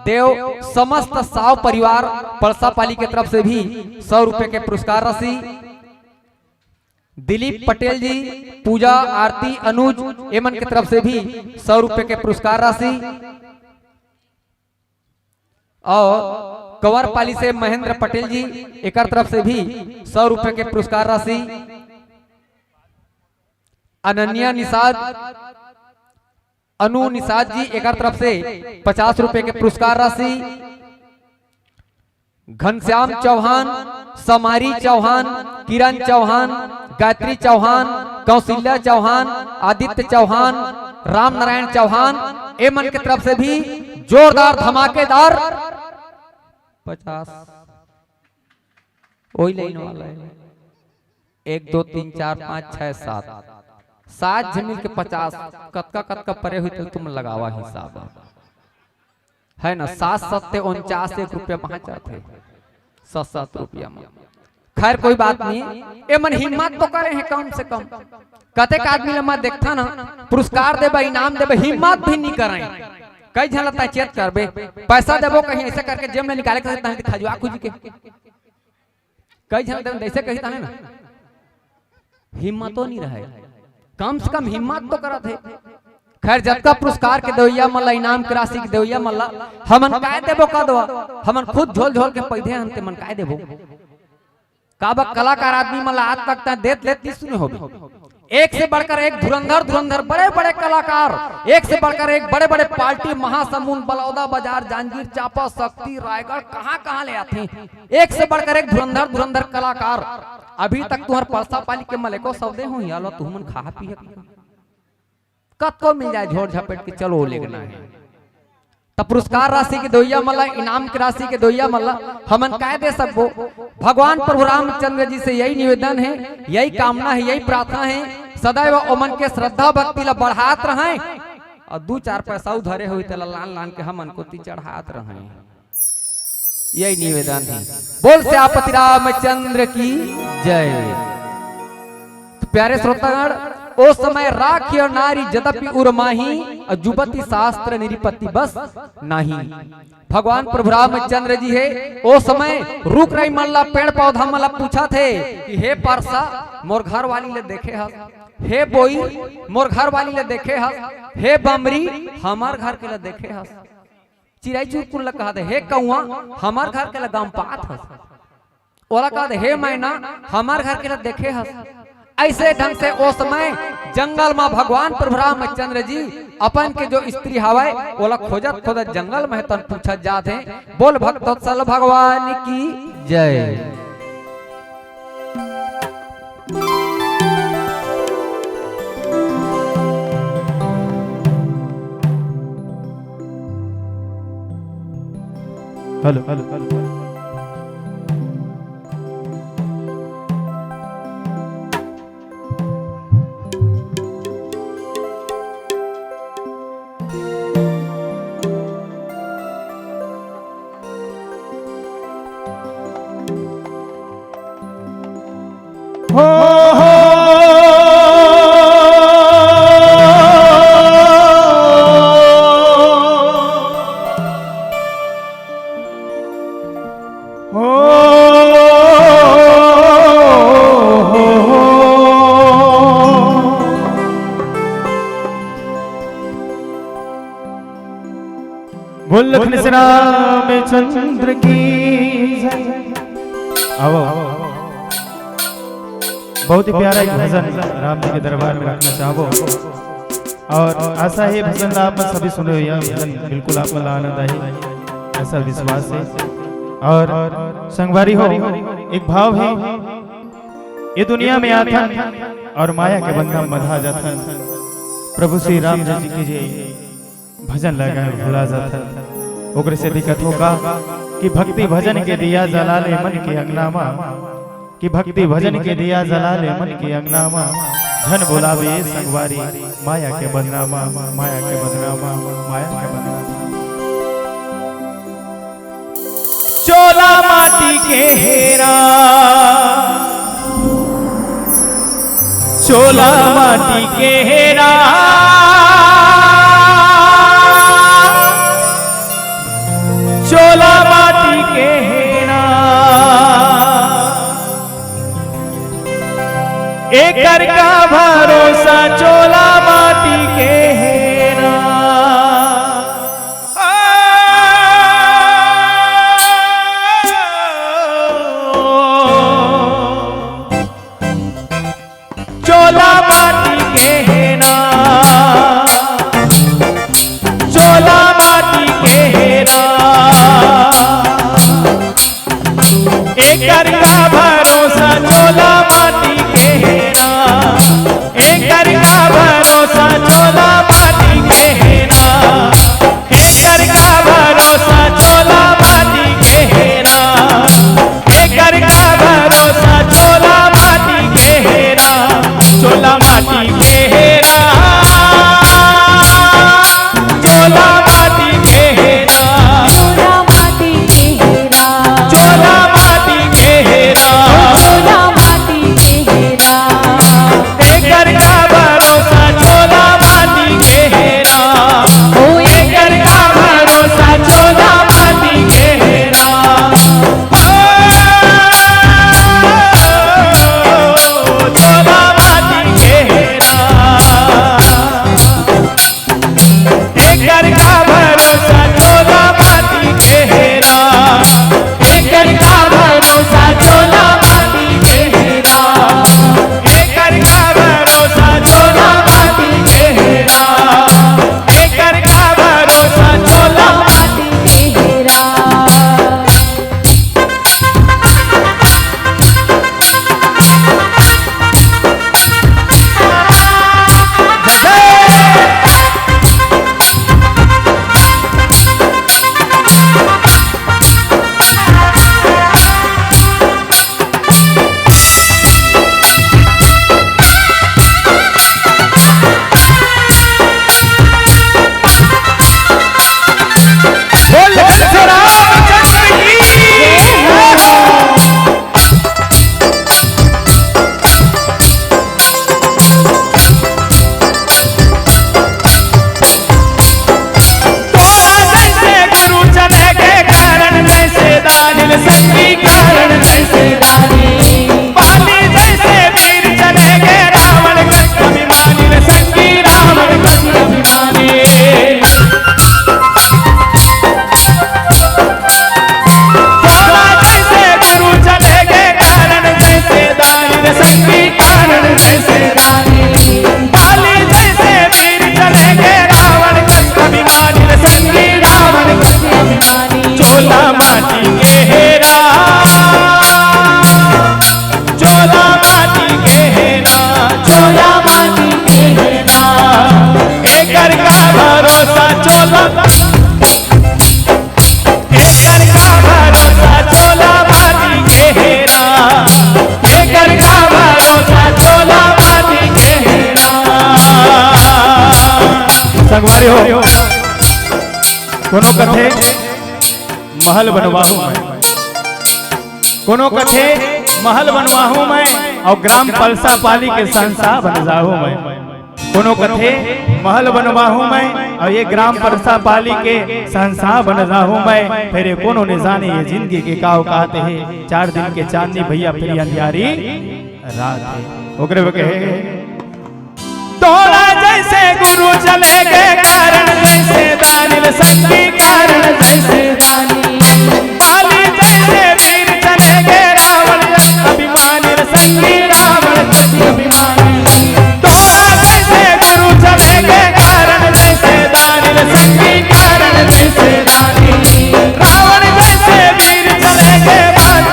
देव, समस्त साव परिवार पलसापाली के तरफ से भी सौ रुपए के पुरस्कार राशि। दिलीप पटेल जी, पूजा, आरती, अनुज, एमन के तरफ से भी सौ रुपए के पुरस्कार राशि। और कंवरपाली से महेंद्र पटेल जी, एकर तरफ से भी सौ रुपए के पुरस्कार राशि। अनन्या निषाद, अनु निषाद जी, एकर तरफ से पचास रुपए के पुरस्कार राशि। घनश्याम चौहान, समारी चौहान, किरण चौहान, गायत्री चौहान, कौशल्या चौहान, आदित्य चौहान, रामनारायण चौहान, एमन के तरफ से भी जोरदार धमाकेदार पचास, वही लाइन वाला है। एक, दो, तीन, चार, पाँच, छह, सात, सात झन मिल के पचास, कतका कतका परे हुई, तुम लगावा हिसाब। है ना, सात सत्ते उनचास, एक रुपया पहुंच जाते, सात सात रुपया में। खैर, कोई बात नहीं, एमन हिम्मत तो करे हैं कम से कम। कतेक आदमी ल मैं देखता ना, पुरस्कार देबे, इनाम देबे, हिम्मत भी नहीं करे। कई झन लगता है चेत करबे, पैसा देबो कहीं ऐसे करके जेब में निकाले के, खजुआ खुज के। कई झन तो ऐसे कही ताने ना, हिम्मतो नहीं रहे, कम से कम हिम्मत तो करत हे। खैर, जतका पुरस्कार के देवैया मन ला, इनाम के राशि के देवैया मन ला, हमन काय देबो का दवा, हमन खुद झोल झोल के पैदे हन, ते मन काय देबो? काबर कलाकार आदमी मन ला आज तक तैं देत लेत नहीं सुने होबे। एक से बढ़कर एक धुरंधर, धुरंधर बड़े बड़े कलाकार, एक से बढ़कर एक बड़े बड़े पार्टी, महासमुंद, बलौदा बाजार, जांजगीर चांपा, सक्ती, रायगढ़, कहाँ कहाँ ले आथे, एक से बढ़कर एक धुरंधर, धुरंधर कलाकार। अभी तक तुहर पलसापाली के मलेको सौदे हो, या लो तुमन खा पी कतको मिल जाए, झोर झपेट के चलो लेगना है। त पुरस्कार राशि के देवैया मन ला, इनाम के राशि के देवैया मन ला हमन काय दे सकबो? भगवान प्रभु रामचंद्र जी से यही निवेदन है, यही कामना है, यही प्रार्थना है, सदैव ओमन के श्रद्धा भक्ति ला बढ़ात रहें और दू चार पैसा उधरे होई तेला लान लान के हमन कोती चढ़ात रहें। यही निवेदन है। बोल सियापति रामचंद्र की जय। तो प्यारे श्रोतागण, ओ समय राखियो नारी जदपि उर माही, और जुबति शास्त्र नृपति बस नाही। भगवान प्रभु रामचंद्र जी हे, ओ समय रुख राई मन ला, पेड़ पौधा मन ला पूछत हे कि हे परसा, मोर घर वाली ला देखे हस? हे बोई, मोर घर वाली ला देखे हस? हे बमरी, हमर घर के ला देखे हस? चिरई चुरकुर ला कहत हे, हे कौआ, हमर घर के ला गमपात हस? ओला कहत हे, हे मैना, हमर घर के ला देखे हस? ऐसे ढंग से ओ समय जंगल मा भगवान प्रभु रामचंद्र जी अपन के जो स्त्री हवय, ओला खोजत खोजत जंगल में तन पूछत जात हे। बोल भक्तवत्सल भगवान की जय। Hello, hello, hello. हो, हो। हो, हो, हो। बोल लखन श्री रामचंद्र की जय। आओ, बहुत ही प्यारा एक भजन राम जी के दरबार में रखना चाहबो। और आशा है भजन ला आप मन सभी सुने हो, यह भजन बिल्कुल आप मन ला आनंद आही, ऐसा विश्वास है। और संगवारी हो, एक भाव है, ये दुनिया में आथन और माया के बंधन में बंधा जाथन। प्रभु श्री राम जी की जय। भजन लगाए भुला जाथन। ओकरे से दिक्कत हो का कि भक्ति भजन के दिया जला ले मन के अंगना मा, कि भक्ति भजन के दिया जला ले मन के अंगना मा, झन बोलावे संगवारी माया के बदनामा, माया के बदनामा, माया के बदनामा। चोला माटी के हेरा, चोला माटी के हेरा, चोला माटी के हेरा। एकर का भरोसा चोला माटी के हेरा। चोला माटी के हेरा, चोला माटी के हेरा। एकर का भरोसा चोला माटी के हेरा, एकर का भरोसा चोला माटी के हेरा, एकर का भरोसा चोला माटी के हेरा, एकर का भरोसा चोला माटी के हेरा, चोला माटी के हेरा। चोला माटी के हेरा, चोला माटी के हेरा, चोला माटी के हेरा, चोला माटी के हेरा। एकर का भरोसा चोला माटी के हेरा, ओ एकर का भरोसा चोला माटी के हेरा। ओ, चोला माटी के हेरा। एकर का भरोसा चोला माटी के हेरा, एकर का भरोसा चोला माटी के हेरा, एकर का भरोसा चोला माटी के हेरा, एकर का भरोसा चोला माटी के हेरा। बोल, बोल, रामचंद्र की जय। तोरा जैसे गुरु चले के कारण जैसे दानिल संगी कारण जैसे दानी। बाली जैसे वीर चले के रावण के अभिमानी रे संगी रावण के अभिमानी। तोरा जैसे गुरु चले के कारण जैसे दानिल संगी कारण जैसे दानी। बाली जैसे वीर चले के रावण के अभिमानी रे संगी रावण के अभिमानी। चोला माटी के हेरा, चोला माटी के हेरा, चोला माटी के हेरा। एकर का भरोसा चोला, एकर का भरोसा चोला माटी के हेरा, एकर का भरोसा चोला माटी के हेरा। संगवारी हो, कोनो कथे महल बनवाहूं मैं, कोनो कथे महल बनवाहूं मैं, अउ ग्राम परसा पाली के शहंशाह बन जाहूं मैं। कोनो कथे महल बनवाहूं मैं, अउ ये ग्राम परसा पाली के शहंशाह बन जाहूं मैं। फेर ये कोनो नइ जाने ये जिंदगी के का औकात हे, चार दिन के चांदनी भइया फेर अंधियारी रात हे। ओकरे बर कहे, तोरा जैसे गुरु चले के कारण जैसे दानिल संगी कारण जैसे दानी। बाली जैसे वीर चले के रावण अभिमानी रे संगी रावण अभिमानी। तोरा जैसे गुरु चले के कारण जैसे दानिल संगी कारण जैसे दानी। रावण जैसे वीर चले के बाद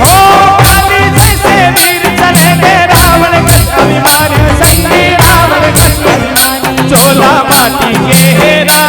ओ बाली जैसे वीर चले के रावण के अभिमानी संगी रावण के अभिमानी। चोला माटी के हेरा,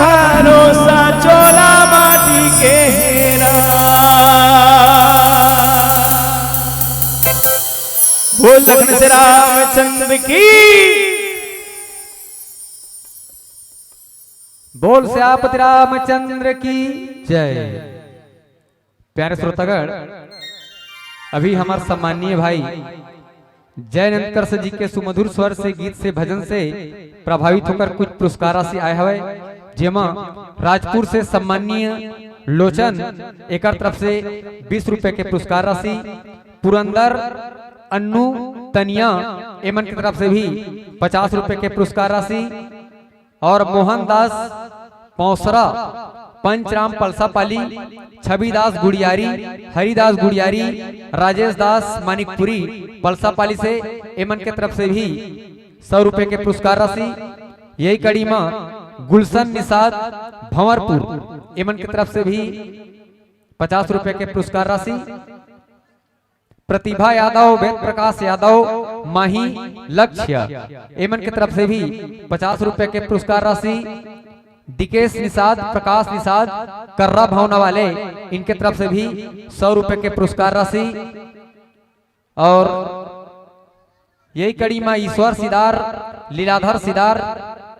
भरोसा चोला माटी के हेरा। बोल लखन से रामचंद्र की। बोल सियापति रामचंद्र की जय। प्यारे श्रोतागण, अभी हमार सम्माननीय भाई जय नंदकर्ष जी के सुमधुर स्वर से, गीत से, भजन से प्रभावित होकर कुछ पुरस्कार राशि आए हवय, जेमा राजपुर से सम्माननीय लोचन एकर तरफ से बीस रुपए के पुरस्कार राशि, पुरंदर, अन्नू, तनिया एमन के तरफ से भी पचास रुपए के पुरस्कार राशि, और मोहनदास पौसरा, पंचराम पलसापाली, छविदास गुड़ियारी, हरिदास गुड़ियारी, राजेश दास मानिकपुरी पलसापाली से एमन के तरफ से भी सौ रुपए के पुरस्कार राशि। यही कड़ी म गुलशन निषाद भंवरपुर एमन के तरफ से भी पचास रुपए के पुरस्कार राशि। प्रतिभा यादव, वेद प्रकाश यादव, माही लक्ष्य, एमन के तरफ से भी पचास रुपए के पुरस्कार राशि। दिकेश निषाद, प्रकाश निषाद, कर्रा भावना वाले, इनके तरफ से भी सौ रुपए के पुरस्कार राशि। और यही कड़ी में ईश्वर सिदार, लीलाधर सिदार,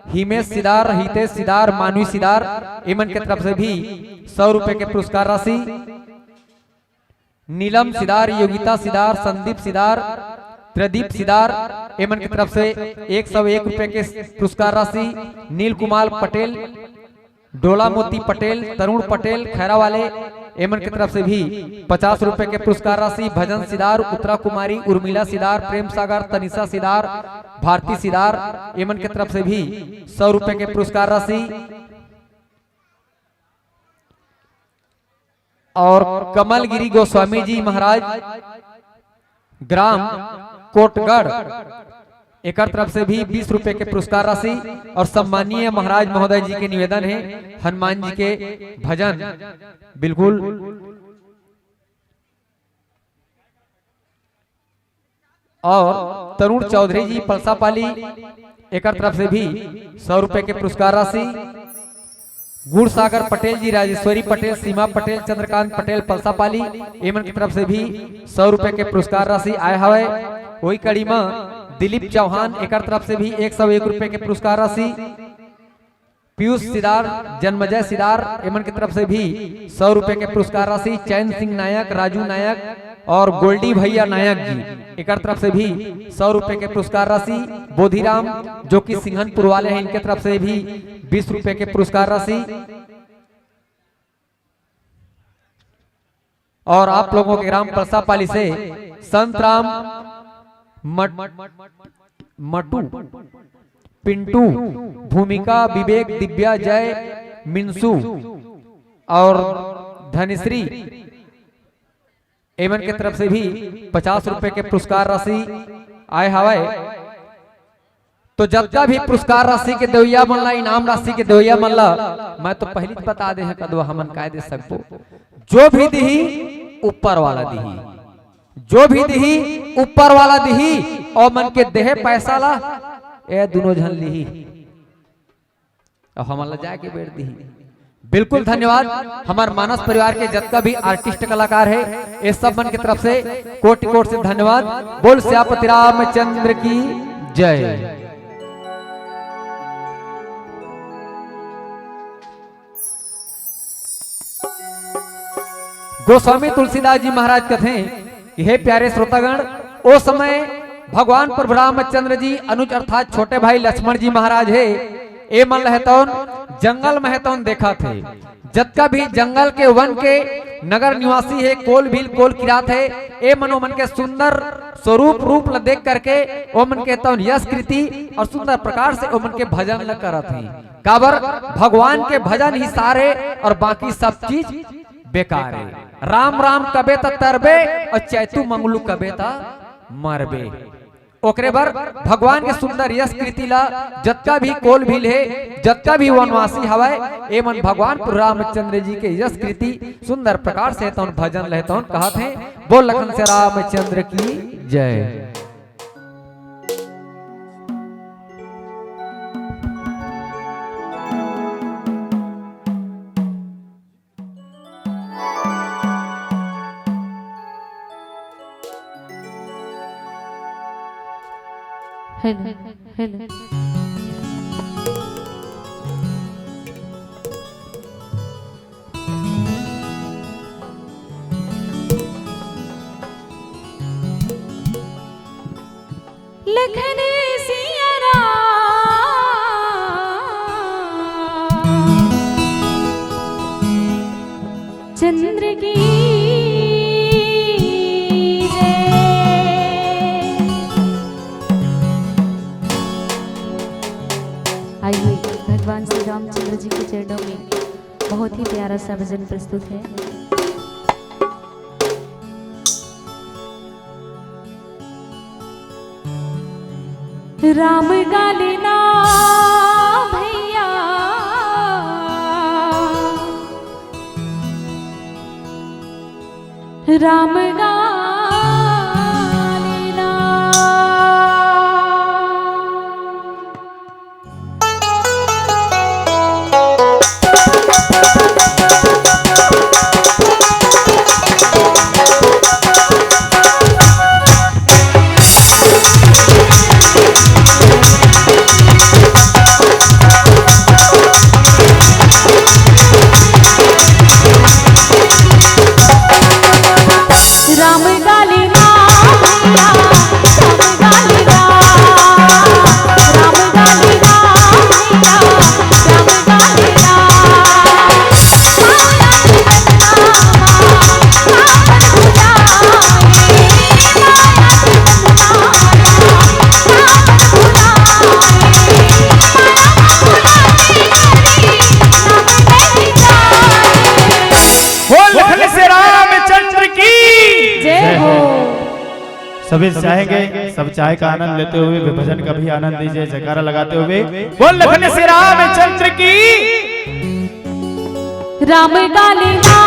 हिमेश सिदार, हितेश सिदार, मानवी सिदार, एमन के तरफ से भी सौ रुपए के पुरस्कार राशि। नीलम सिदार, योगिता सिदार, संदीप सिदार, प्रदीप सिदार, एमन के तरफ से एक सौ एक रुपए के पुरस्कार राशि। नील कुमार पटेल, डोला मोती पटेल, तरुण पटेल, खैरा वाले, एमन के तरफ से भी पचास रुपए के पुरस्कार राशि। भजन सिदार, उत्तरा कुमारी, उर्मिला सिदार, प्रेम सागर, तनिषा सिदार, भारती सिदार, एमन के तरफ से भी सौ रुपए के पुरस्कार राशि। और कमलगिरी गोस्वामी जी महाराज, ग्राम कोटगढ़, एकर तरफ से भी बीस रुपए के पुरस्कार राशि। और सम्माननीय महाराज महोदय जी के निवेदन है, हनुमान जी के भजन, बिल्कुल। और तरुण चौधरी जी पलसापाली, एकर तरफ से भी सौ रुपए के पुरस्कार राशि। गुड़सागर पटेल जी, राजेश्वरी पटेल, सीमा पटेल, चंद्रकांत पटेल पलसापाली, एमन की तरफ से भी सौ रुपए के पुरस्कार राशि आए हवय। वही कड़ी म दिलीप चौहान, एकर तरफ से भी एक सौ एक रुपए के पुरस्कार राशि। पीयूष सिदार, जन्मजय सिदार, एमन के तरफ से भी सौ रुपए के पुरस्कार राशि। चैन सिंह नायक, राजू नायक और गोल्डी भैया नायक जी, एकर तरफ से भी सौ रुपए के पुरस्कार राशि। बोधिराम, जो कि सिंघनपुर वाले हैं, इनके तरफ से भी बीस रुपए के पुरस्कार राशि। और आप लोगों के ग्राम पलसापाली से संत राम मट-, मटू, पिंटू, भूमिका, विवेक, दिव्या, जय, मिंसू और धनश्री, एमन के तरफ से भी पचास रुपए के पुरस्कार राशि आए हवय। तो जतका भी पुरस्कार राशि के देवइया मन ला, इनाम राशि के देवइया मन ला, मैं तो पहिली बता दे हँव, कदवा हमन काय दे सकबो। जो भी दिही, ऊपर वाला दिही। जो भी दिही, ऊपर वाला दिही। और मन के देहे पैसा ला, ए दुनों झन लिही। अब हमन ला जाए के बेर दिही। बिल्कुल धन्यवाद। हमार मानस परिवार के जतका भी artist कलाकार है, ये सब मन के तरफ से कोटि कोटि से धन्यवाद। बोल सियापति रामचंद्र की जय। गोस्वामी तुलसीदास जी महाराज कथे कि हे प्यारे श्रोतागण, ओ समय भगवान प्रभु रामचंद्र जी अनुज अर्थात छोटे भाई लक्ष्मण जी महाराज हे, ए मन ल हेतौन जंगल में हेतौन देखत हे। जतका भी जंगल के, वन के नगर निवासी हे, कोल भील कोल किरात हे, ए मन ओमन के सुंदर स्वरूप रूप ल देख करके ओमन के हेतौन यश कृति और सुंदर प्रकार से ओमन के भजन ल करत हे। काबर भगवान के भजन ही सार हे और बाकी सब चीज बेकार हे। राम राम कबे त तरबे और चैतू मंगलू कबे त मरबे। ओकरे बर भगवान के सुंदर यश कृति ला जतका भी कोल भील हे, जतका भी वनवासी हवय, ए मन भगवान प्रभु रामचंद्र जी के यश कृति सुंदर प्रकार से तौन भजन ल हेतौन कहत हे। बोल लखन से रामचंद्र की जय। Hello, hello. लखन सिया राम चंद्र की जय। आइए, भगवान श्री रामचंद्र जी के चरणों में बहुत ही प्यारा सा भजन प्रस्तुत है। राम गालिना भैया, राम गालिना। राम गालिना भैया, राम गालिना, राम गालिना भैया, राम गालिना। बोल लखन से रामचंद्र की जय हो। सभी चाहेंगे, सब चाय का आनंद लेते हुए भजन का भी आनंद लीजिए, जयकारा लगाते हुए। बोल लखन से रामचंद्र की। राम गालिना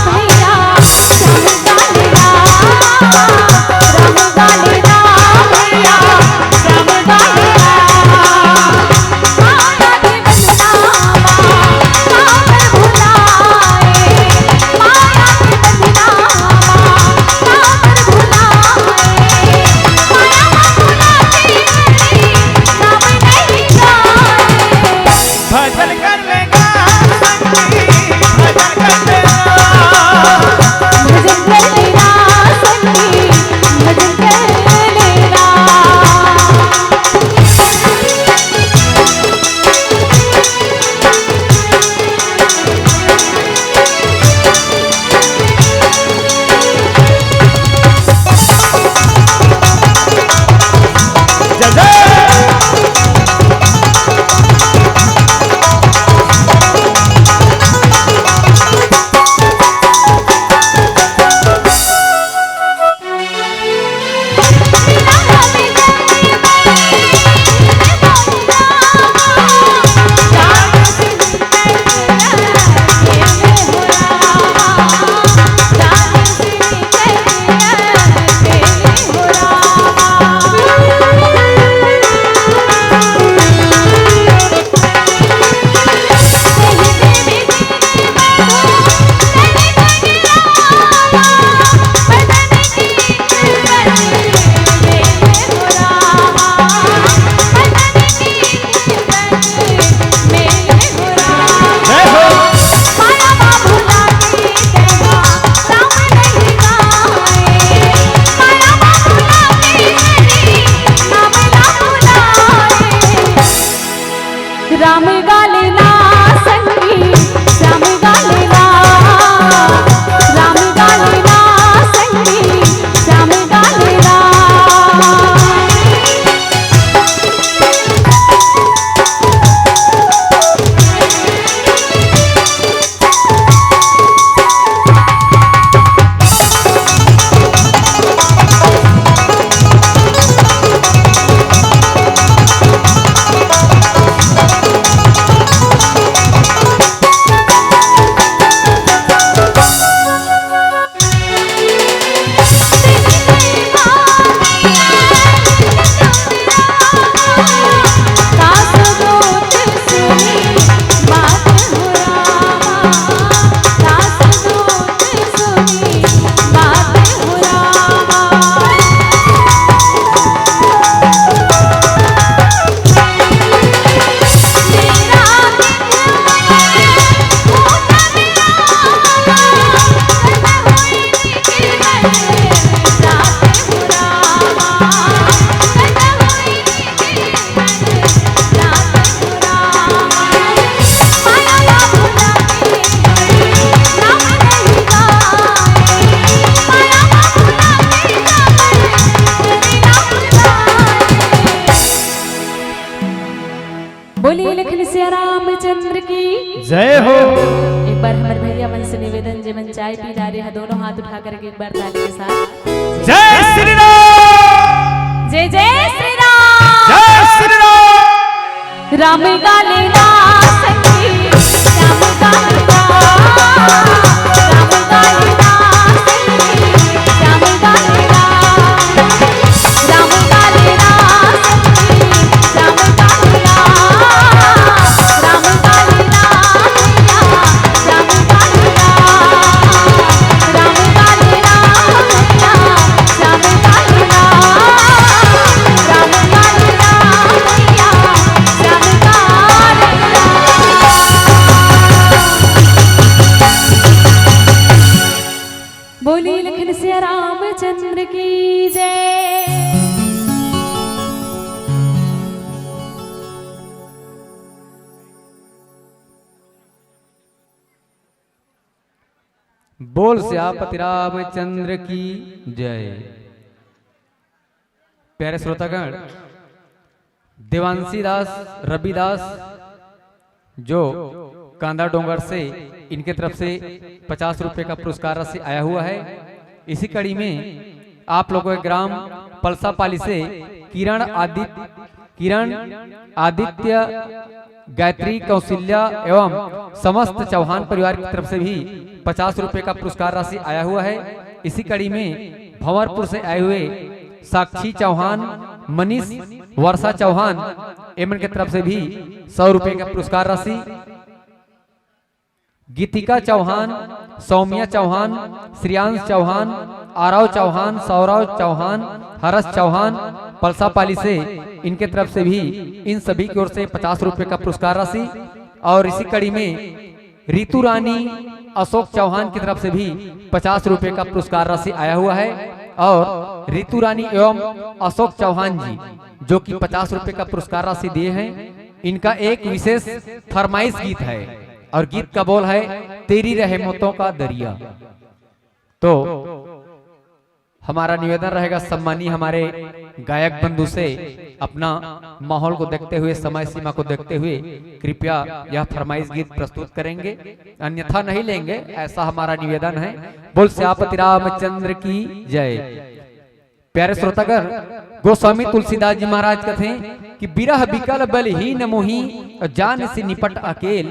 भैया, श्याम गालिना, राम गालिना भैया, श्याम गालिना। माया के बंधनावा, काबर भुलाए, माया के बंधनावा, काबर भुलाए, माया भुला के राम नहीं जाए। भजन कर लेगा संगी, भजन कर लेगा। भजन कर लेगा संगी, भजन कर लखन सिया रामचंद्र की जय हो। एक बार हमर भैया मन से निवेदन, जे मन चाय पी डारे ह, दोनों हाथ उठा करके एक बार ताली के साथ जय श्री राम। जय जय श्री राम। जय श्री राम। राम गाले ना सखी, राम गाले ना, राम गाले ना सखी, राम गाले ना। बोली लखन सिया रामचंद्र की जय। बोल सियापति रामचंद्र की जय। प्यारे श्रोतागण, देवांशी दास, रवि दास, जो कांदा डोंगर से, इनके तरफ से पचास रुपए का पुरस्कार राशि आया हुआ है। इसी कड़ी में आप लोगों के ग्राम पलसापाली से किरण आदित्य, किरण आदित्य, गायत्री, कौशल्या एवं समस्त चौहान परिवार की तरफ से भी पचास रुपए का पुरस्कार राशि आया हुआ है। इसी कड़ी में भंवरपुर से आए हुए साक्षी चौहान, मनीष, वर्षा चौहान, एमन के तरफ से भी सौ रुपए का पुरस्कार राशि। गीतिका चौहान, सौम्या चौहान, श्रेयांश चौहान, आरव चौहान, सौरव चौहान, हर्ष चौहान, पलसापाली से, इनके तरफ से भी इन सभी की ओर से पचास रुपए का पुरस्कार राशि। और इसी कड़ी में रितु रानी अशोक चौहान की तरफ से भी पचास रुपए का पुरस्कार राशि आया हुआ है। और रितु रानी एवं अशोक चौहान जी, जो कि पचास रुपए का पुरस्कार राशि दिए हैं, इनका एक विशेष फरमाइश गीत है और गीत का बोल है, तेरी रहमतों का दरिया। तो हमारा निवेदन रहेगा, सम्मानी हमारे गायक बंधु से, अपना माहौल को देखते हुए, समय सीमा को देखते हुए कृपया यह फरमाइश गीत प्रस्तुत करेंगे, अन्यथा नहीं लेंगे, ऐसा हमारा निवेदन है। बोल सियापति रामचंद्र की जय। प्यारे श्रोतागण, गोस्वामी तुलसीदास जी महाराज कथे कि बिरह बिकल बलहीन मोहि जान से निपट अकेल,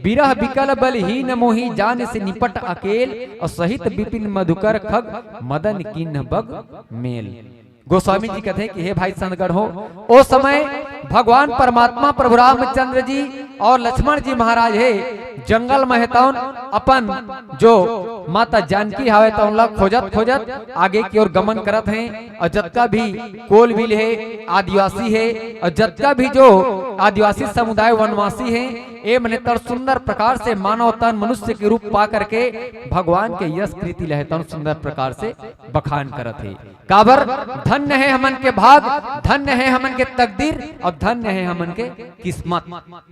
बिरह बिकल बलहीन मोहि जान से निपट अकेल, और सहित विपिन मधुकर खग मदन किन्ह बग मेल। गोस्वामी जी कथे कि हे भाई संतगण हो, ओ समय भगवान परमात्मा प्रभु रामचंद्र जी और लक्ष्मण जी महाराज हे जंगल में हे तौन अपन जो माता जानकी हावे तौन ला खोजत खोजत आगे की ओर गमन करत हैं। और जतका भी कोल बिल हे, आदिवासी हे, और जतका भी जो आदिवासी समुदाय वनवासी हे, ए मने तर सुंदर प्रकार से मानव तन मनुष्य के रूप पा करके भगवान के यश कृति लहे तन सुंदर प्रकार से बखान करत हे। काबर धन्य हे हमन के भाग, धन्य हे हमन के तकदीर और धन्य हे हमन के किस्मत,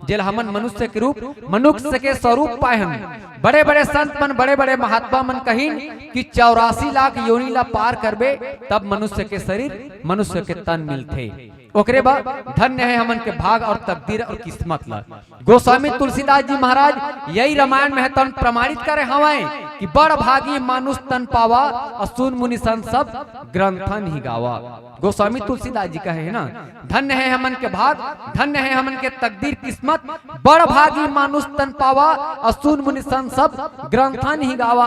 जेल हमन मनुष्य के रूप, मनुष्य के स्वरूप पाए हन। बड़े-बड़े संत मन, बड़े-बड़े महात्मा मन कहिन कि चौरासी लाख योनि ला पार करबे, तब मनुष्य के शरीर, मनुष्य के तन मिलथे। ओकरे बाद धन्य हे हमन के भाग और तकदीर और किस्मत ला। गोस्वामी तुलसीदास जी महाराज यही रामायण में हे तन प्रमाणित करे हवय कि बड़ भागी मानुष तन पावा, और सुन मुनि संत सब ग्रंथन ही गावा। गोस्वामी तुलसीदास जी कहे हे ना, धन्य हे हमन के भाग, धन्य हे हमन के तकदीर किस्मत, बड़ भागी मानुष तन पावा, और सुन मुनि संत सब ग्रंथन ही गावा।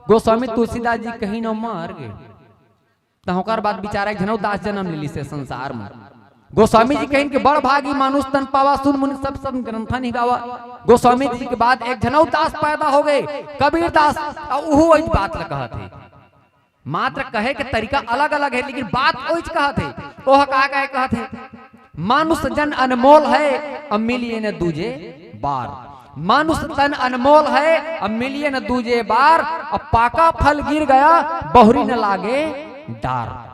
गोस्वामी तुलसीदास जी कहीं न मार गे, त ओकर बाद बिचारा एक झनौ दास जन्म ले लिसे संसार में। गोस्वामी जी कहिन कि बड़ भागी मानुष तन पावा, सुन मुनि सब सब ग्रंथन ही गावा। गोस्वामी जी के बाद एक झनौ दास पैदा हो गए, कबीर दास, और उहू वही बात ल कहत हे। मात्र कहे के तरीका अलग-अलग हे, लेकिन बात ओइच कहत हे। ओह का कहे कहत हे, "मानुष जन अनमोल है, अब मिलिए न दूजे बार। मानुष तन अनमोल है, अब मिलिए न दूजे बार। अब पाका फल गिर गया, बहुरी न लागे डार।"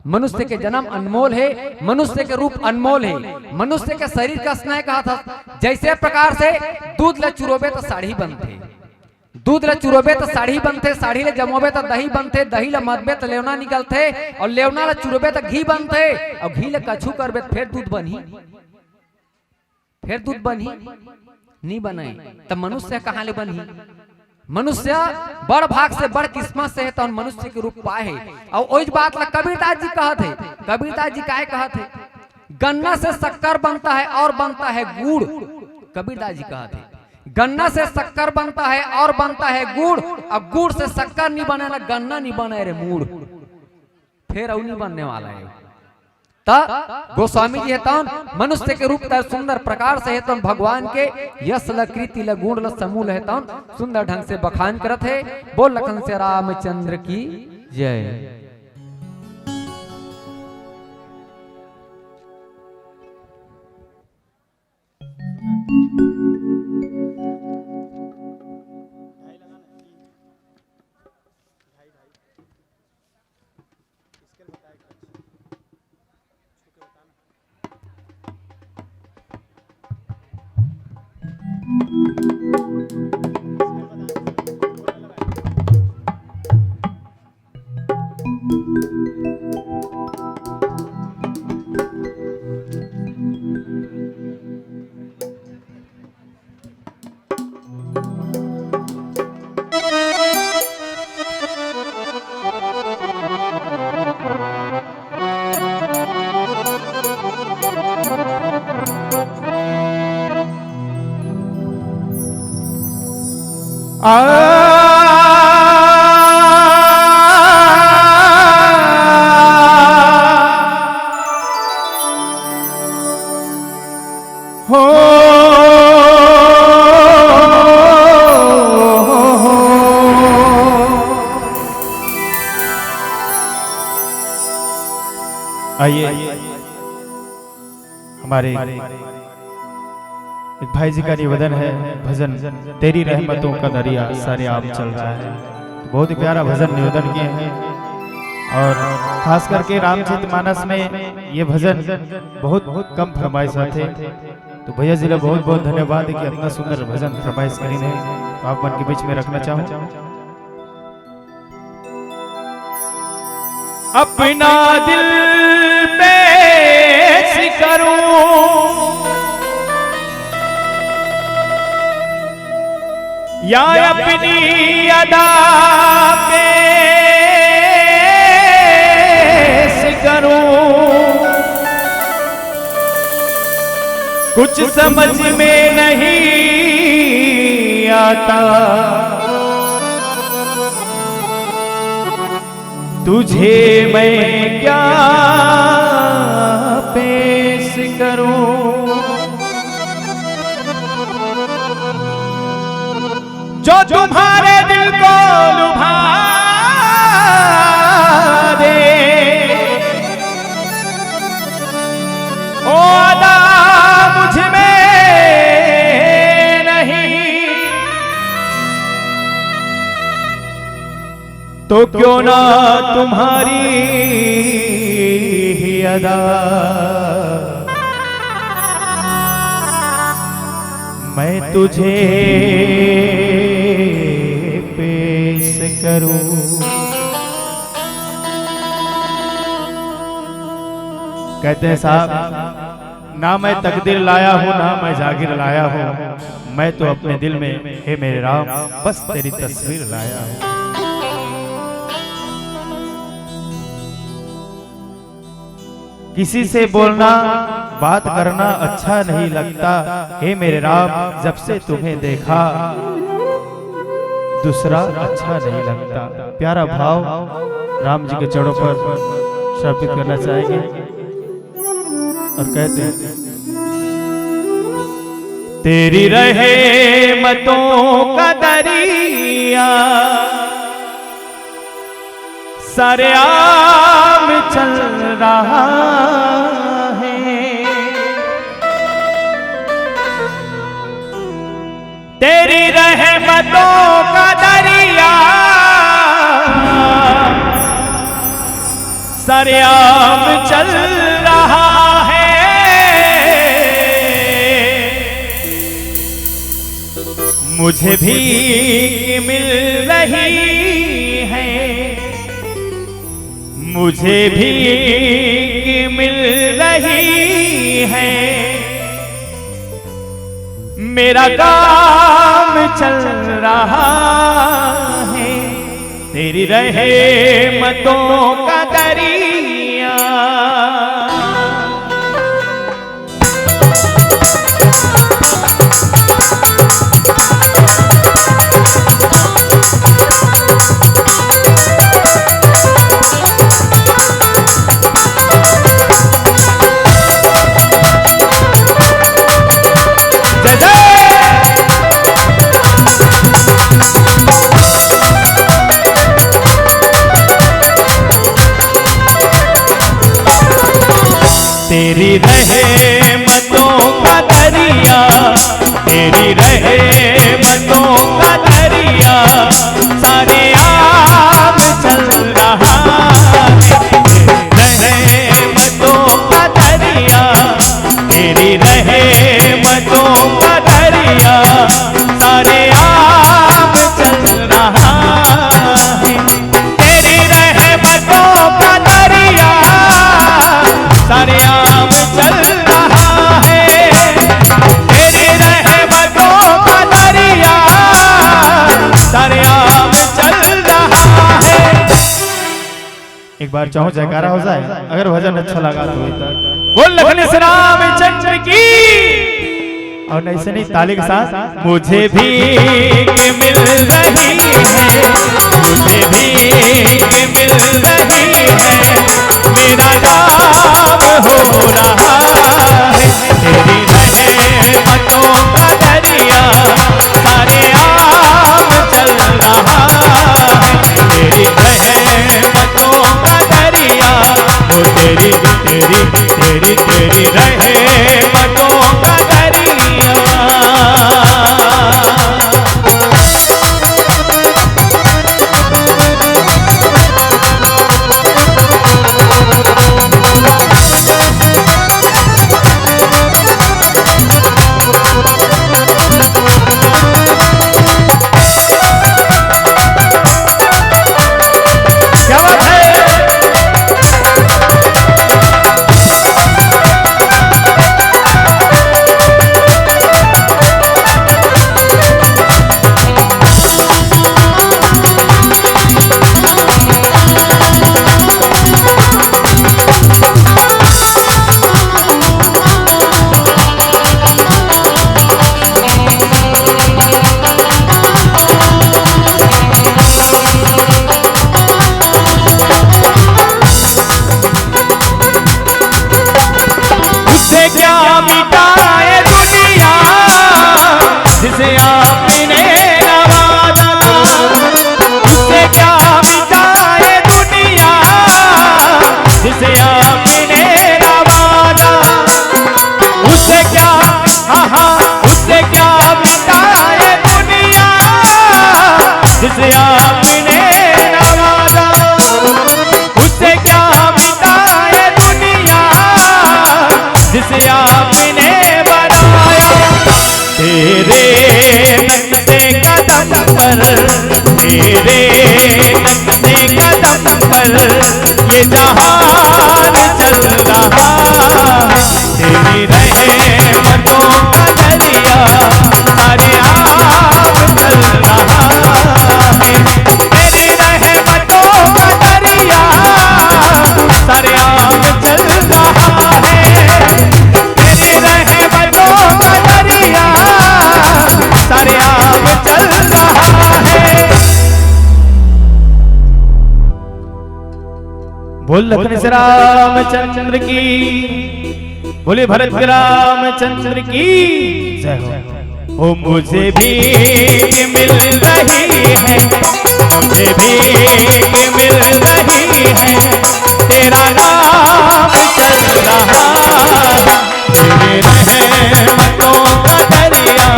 मनुष्य के जन्म अनमोल हे, मनुष्य के रूप अनमोल हे, मनुष्य के शरीर कस नइ कहत हस। जैसे प्रकार से दूध ल चुरोबे त साढ़ी बनथे, दूध ल चुरोबे त साढ़ी बनथे, साढ़ी ल जमोबे त दही बनथे, दही ल मदबे त लेवना निकलथे, अउ लेवना ल चुरोबे त घी बनथे, अउ घी ल कछु करबे त फेर दूध बनही। फेर दूध बनही? नी बनय। त मनुष्य कहाँ ले बनही? मनुष्य बड़ भाग से, बड़ किस्मत से हे, तौन मनुष्य के रूप पाए हे। अउ ओइच बात ला कबीरदास जी कहत हे। कबीरदास जी काय कहत हे? "गन्ना से शक्कर बनता है और बनता है गुड़।" कबीरदास जी कहत हे, "गन्ना से शक्कर बनता है और बनता है गुड़, अउ गुड़ से शक्कर नी बने ना, गन्ना नी बने रे मूड़।" फेर अउ नी बनने वाला हे। त गोस्वामी जी हे तौन मनुष्य के रूप तय सुंदर प्रकार से हे तौन भगवान के यश ल, कृति ल, गुण ल, समूह ल हे तौन सुंदर ढंग से बखान करत हे। बोल लखन से रामचंद्र की जय। आइए, हमारे एक भाई जी का निवेदन है, भजन तेरी रहमतों का दरिया सरेआम चल रहा है। बहुत ही प्यारा भजन निवेदन किए हैं, और खास करके रामचरित मानस में ये भजन बहुत, बहुत कम फरमाइश आथे। तो भैया जी ला बहुत, बहुत धन्यवाद कि इतना सुंदर भजन फरमाइश करीन हे, तो आप मन के बीच में रखना चाहूँ। अपना दिल पेश करूं या अपनी अदा पेश करूं, कुछ समझ में नहीं आता। तुझे मैं क्या पेश करूं, जो तुम्हारे दिल को लुभा दे। ओ अदा मुझ में नहीं, तो क्यों ना तुम्हारी ही अदा मैं तुझे पेश करूं। कहते हैं साहब, ना मैं तकदीर लाया हूँ, ना मैं जागीर लाया हूँ, मैं तो अपने दिल में, हे मेरे राम, बस तेरी तस्वीर लाया हूँ। किसी से बोलना, बात करना अच्छा नहीं लगता, हे मेरे राम, जब से तुम्हें देखा, दूसरा अच्छा नहीं लगता। प्यारा भाव राम जी के चरणों पर समर्पित करना चाहेंगे और कहते हैं, तेरी रहमतों का दरिया सरेआम चल रहा है। तेरी रहमतों का दरिया सरेआम चल रहा है। मुझे भी मिल रही है, मुझे भी मिल रही है। मेरा काम चल रहा है तेरी रहमतों का दरिया। जय जय। तेरी रहमतों का दरिया, तेरी रहमतों का दरिया, सारे आम चल रहा है। तेरी रहमतों का दरिया, तेरी रहमतों का दरिया, सारे आम चल रहा है। तेरी रहमतों का दरिया, सारे आम चल रहा है। तेरी रहमतों का दरिया, सारे आम चल रहा है। एक बार चाहो जयकारा हो जाए, अगर भजन अच्छा लगा तो। बोल लखन श्री रामचंद्र की। और नहीं से नहीं, ताली के साथ। मुझे भीख मिल रही है, मुझे भीख मिल रही है, मेरा काम हो रहा है। तेरी रहमतों का दरिया, सारे आम चल रहा है। तेरी रहमतों का दरिया, वो तेरी, तेरी, तेरी, तेरी रहमतों का दरिया। क्या बात है? उससे क्या मिटाए दुनिया, जिसे आपने नवाजा। उससे क्या मिटाए दुनिया, जिसे आपने नवाजा। उससे क्या, हाँ, हाँ, उससे क्या मिटाए दुनिया, जिसे आपने नवाजा। उससे क्या मिटाए दुनिया, जिसे आपने बनाया। तेरे नक्शे कदम पर, तेरे नक्शे कदम पर ये जहान चल रहा है। तेरी रहमतों का दरिया, सारे आम चल रहा है। तेरी रहमतों का दरिया, सारे आम चल रहा है। तेरी रहमतों का दरिया, सारे आम चल रहा है। बोल लखन श्री रामचंद्र की, बोले भरत रामचंद्र की जय हो। ओ मुझे भीख मिल रही है, मुझे भीख मिल रही है, तेरा नाम चल रहा है। तेरी रहमतों का दरिया,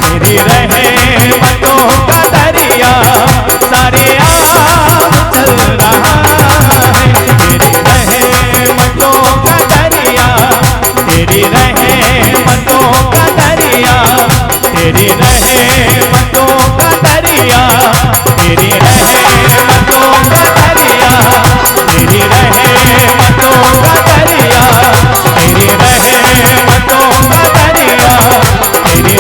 तेरी रहमतों का दरिया, सारे आम चल रहा है। तेरी रहमतों का दरिया, तेरी रहमतों का दरिया, तेरी रहमतों का दरिया, तेरी रहमतों का दरिया, तेरी रहमतों का दरिया, तेरी रहमतों का दरिया, तेरी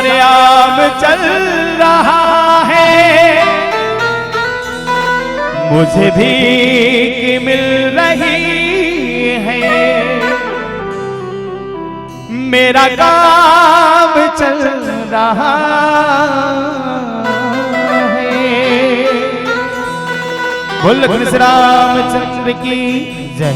राम चल रहा है, मुझे भीख मिल रही है, मेरा काम चल रहा है। बोल लखन श्री रामचंद्र की जय।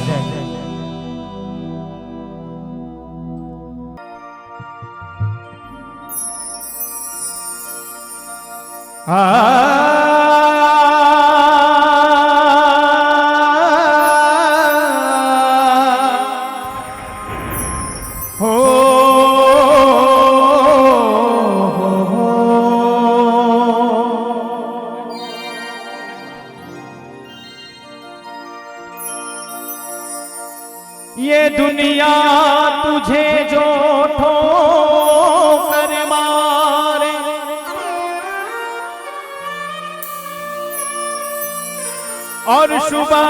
ये दुनिया तुझे जो ठोकर मारे और सुबह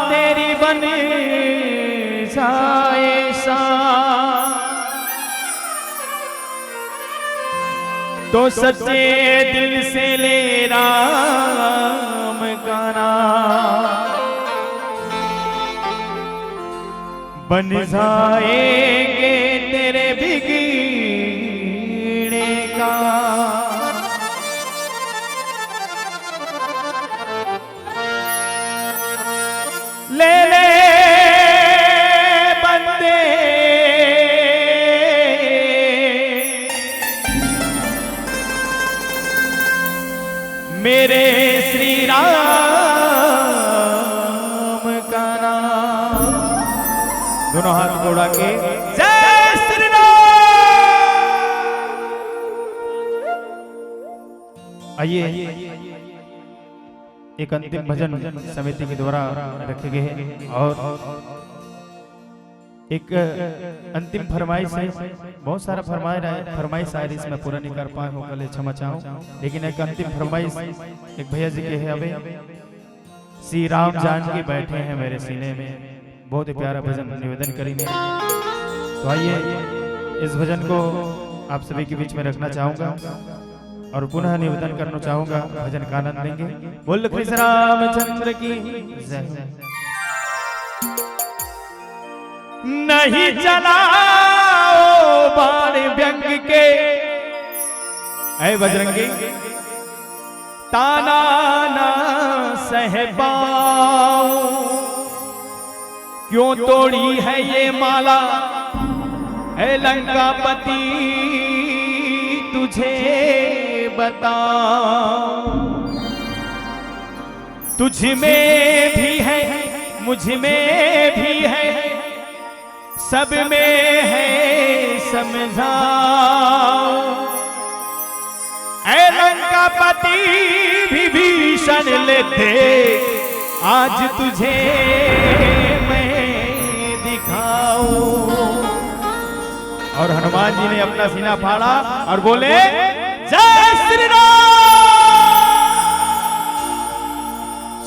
तेरी बन जाए सा, तो सच्चे दिल से ले राम का नाम, बन जाएंगे तेरे बिगड़े का। ले ले बंदे मेरे श्री राम का नाम। दोनों हाथ उठा के जय श्री राम। आइए, एक अंतिम भजन समिति के द्वारा रखे गए हैं और एक अंतिम फरमाइश है। बहुत सारा फरमाइश आए, फरमाइश आए, इसमें पूरा नहीं कर पाए हो, कल क्षमा चाहूँ, लेकिन एक अंतिम फरमाइश एक भैया जी के है। अबे श्री राम जान के बैठे हैं मेरे सीने में, बहुत ही प्यारा भजन निवेदन करेंगे। तो आइए, इस भजन को आप सभी के बीच में रखना चाहूंगा और पुनः निवेदन करना चाहूंगा, भजन का आनंद लेंगे। बोल कृष्ण रामचंद्र की जय। नहीं चलाओ बाण व्यंग के, ऐ बजरंगी, ताना ना सह पाऊं। क्यों तोड़ी है ये माला, ऐ लंकापति, तुझे बताऊं। तुझ में भी है, मुझ में भी है, सब में है समझाओ। ऐ लंकापति विभीषण ले देख, आज तुझे मैं दिखाऊं। और हनुमान जी ने अपना सीना फाड़ा और बोले, जय श्री राम।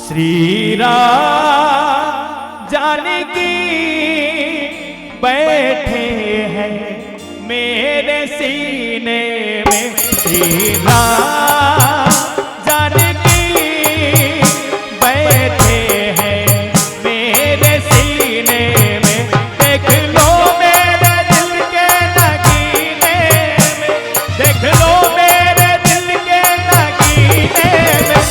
श्री राम जानकी बैठे हैं मेरे सीने में, श्री राम जानकी बैठे हैं मेरे सीने में। देख लो मेरे दिल के नगीने में, देख लो मेरे दिल के नगीने में।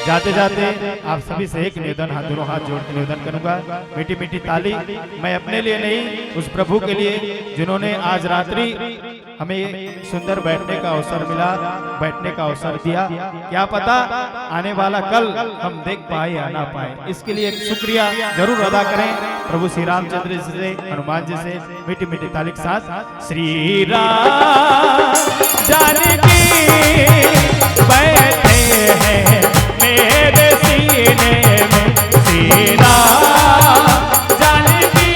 जाते जाते आप सभी से एक निवेदन, हाथ, दोनों हाथ जोड़ के निवेदन करूंगा, मीठी मीठी ताली। मैं अपने लिए नहीं, उस प्रभु के लिए जिन्होंने आज रात्रि हमें सुंदर बैठने का अवसर मिला, बैठने का अवसर दिया। क्या पता आने वाला कल हम देख पाए या ना पाए, इसके लिए एक शुक्रिया जरूर अदा करें प्रभु श्री रामचंद्र जी से, हनुमान जी से। मीठी मीठी ताली के साथ श्री राम जानकी बैठे हैं मेरे सीने में, श्री राम जानकी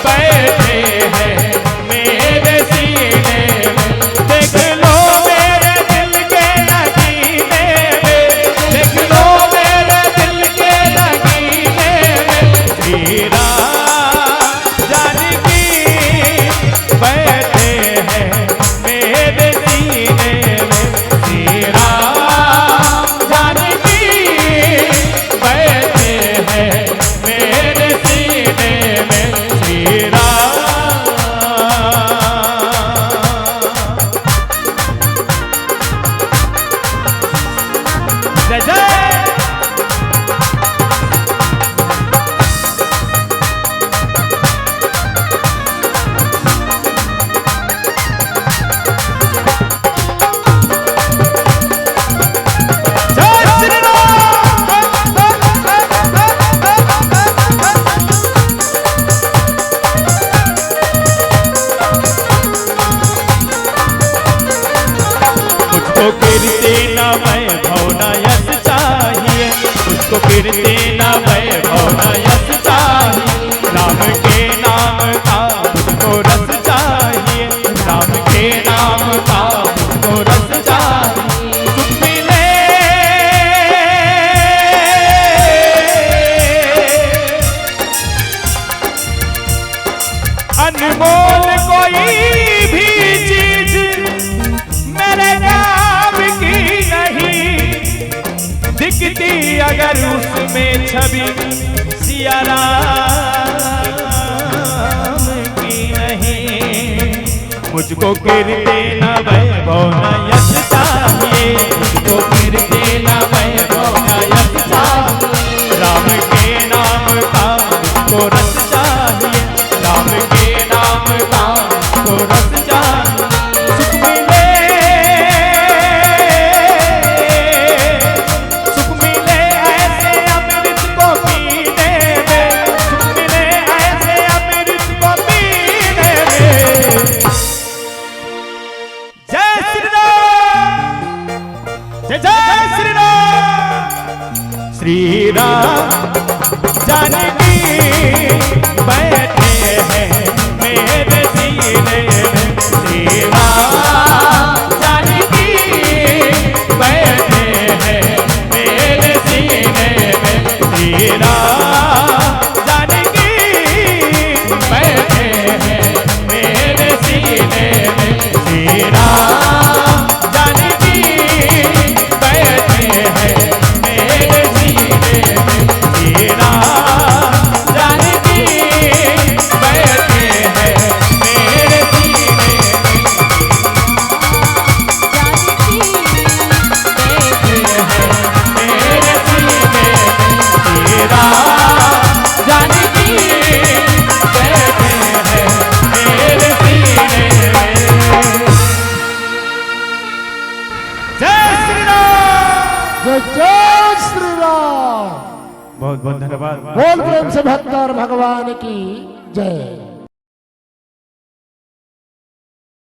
बैठे हैं मेरे सीने में। देख लो मेरे दिल के नगीने में, देख लो मेरे दिल के नगीने में, श्री राम जानकी बैठे हैं कीर्ति न वैभव न यश चाहिए, राम के नाम का मुझको रस चाहिए, राम के नाम का मुझको रस चाहिए। सुख मिले अनमोल कोई भी चीज मेरे काम की नहीं, दिखती अगर उसमें छवि सिया राम की नहीं। मुझको कीर्ति न वैभव न यश चाहिए, मुझको कीर्ति न वैभव न यश चाहिए, राम के नाम का मुझको रस चाहिए, राम के नाम का मुझको रस चाहिए। सुख मिले, सुख मिले ऐसे अमृत को पीने में, सुख मिले ऐसे अमृत को पीने में। जय श्री राम, जय जय श्री राम। श्री राम जानकी बैठे हैं मेरे सीने में, श्री राम जानकी बैठे हैं मेरे सीने में, श्री राम जानकी बैठे हैं मेरे सीने में, श्री राम जानकी बैठे हैं मेरे सीने में, श्री राम जानकी बैठे हैं मेरे सीने में। जानकी बैठे हैं मेरे सीने में, श्री राम जानकी बैठे हैं मेरे सीने में। जय श्री राम। जय जय श्री राम। बहुत बहुत धन्यवाद। बोल प्रेम से भक्तार भगवान की जय।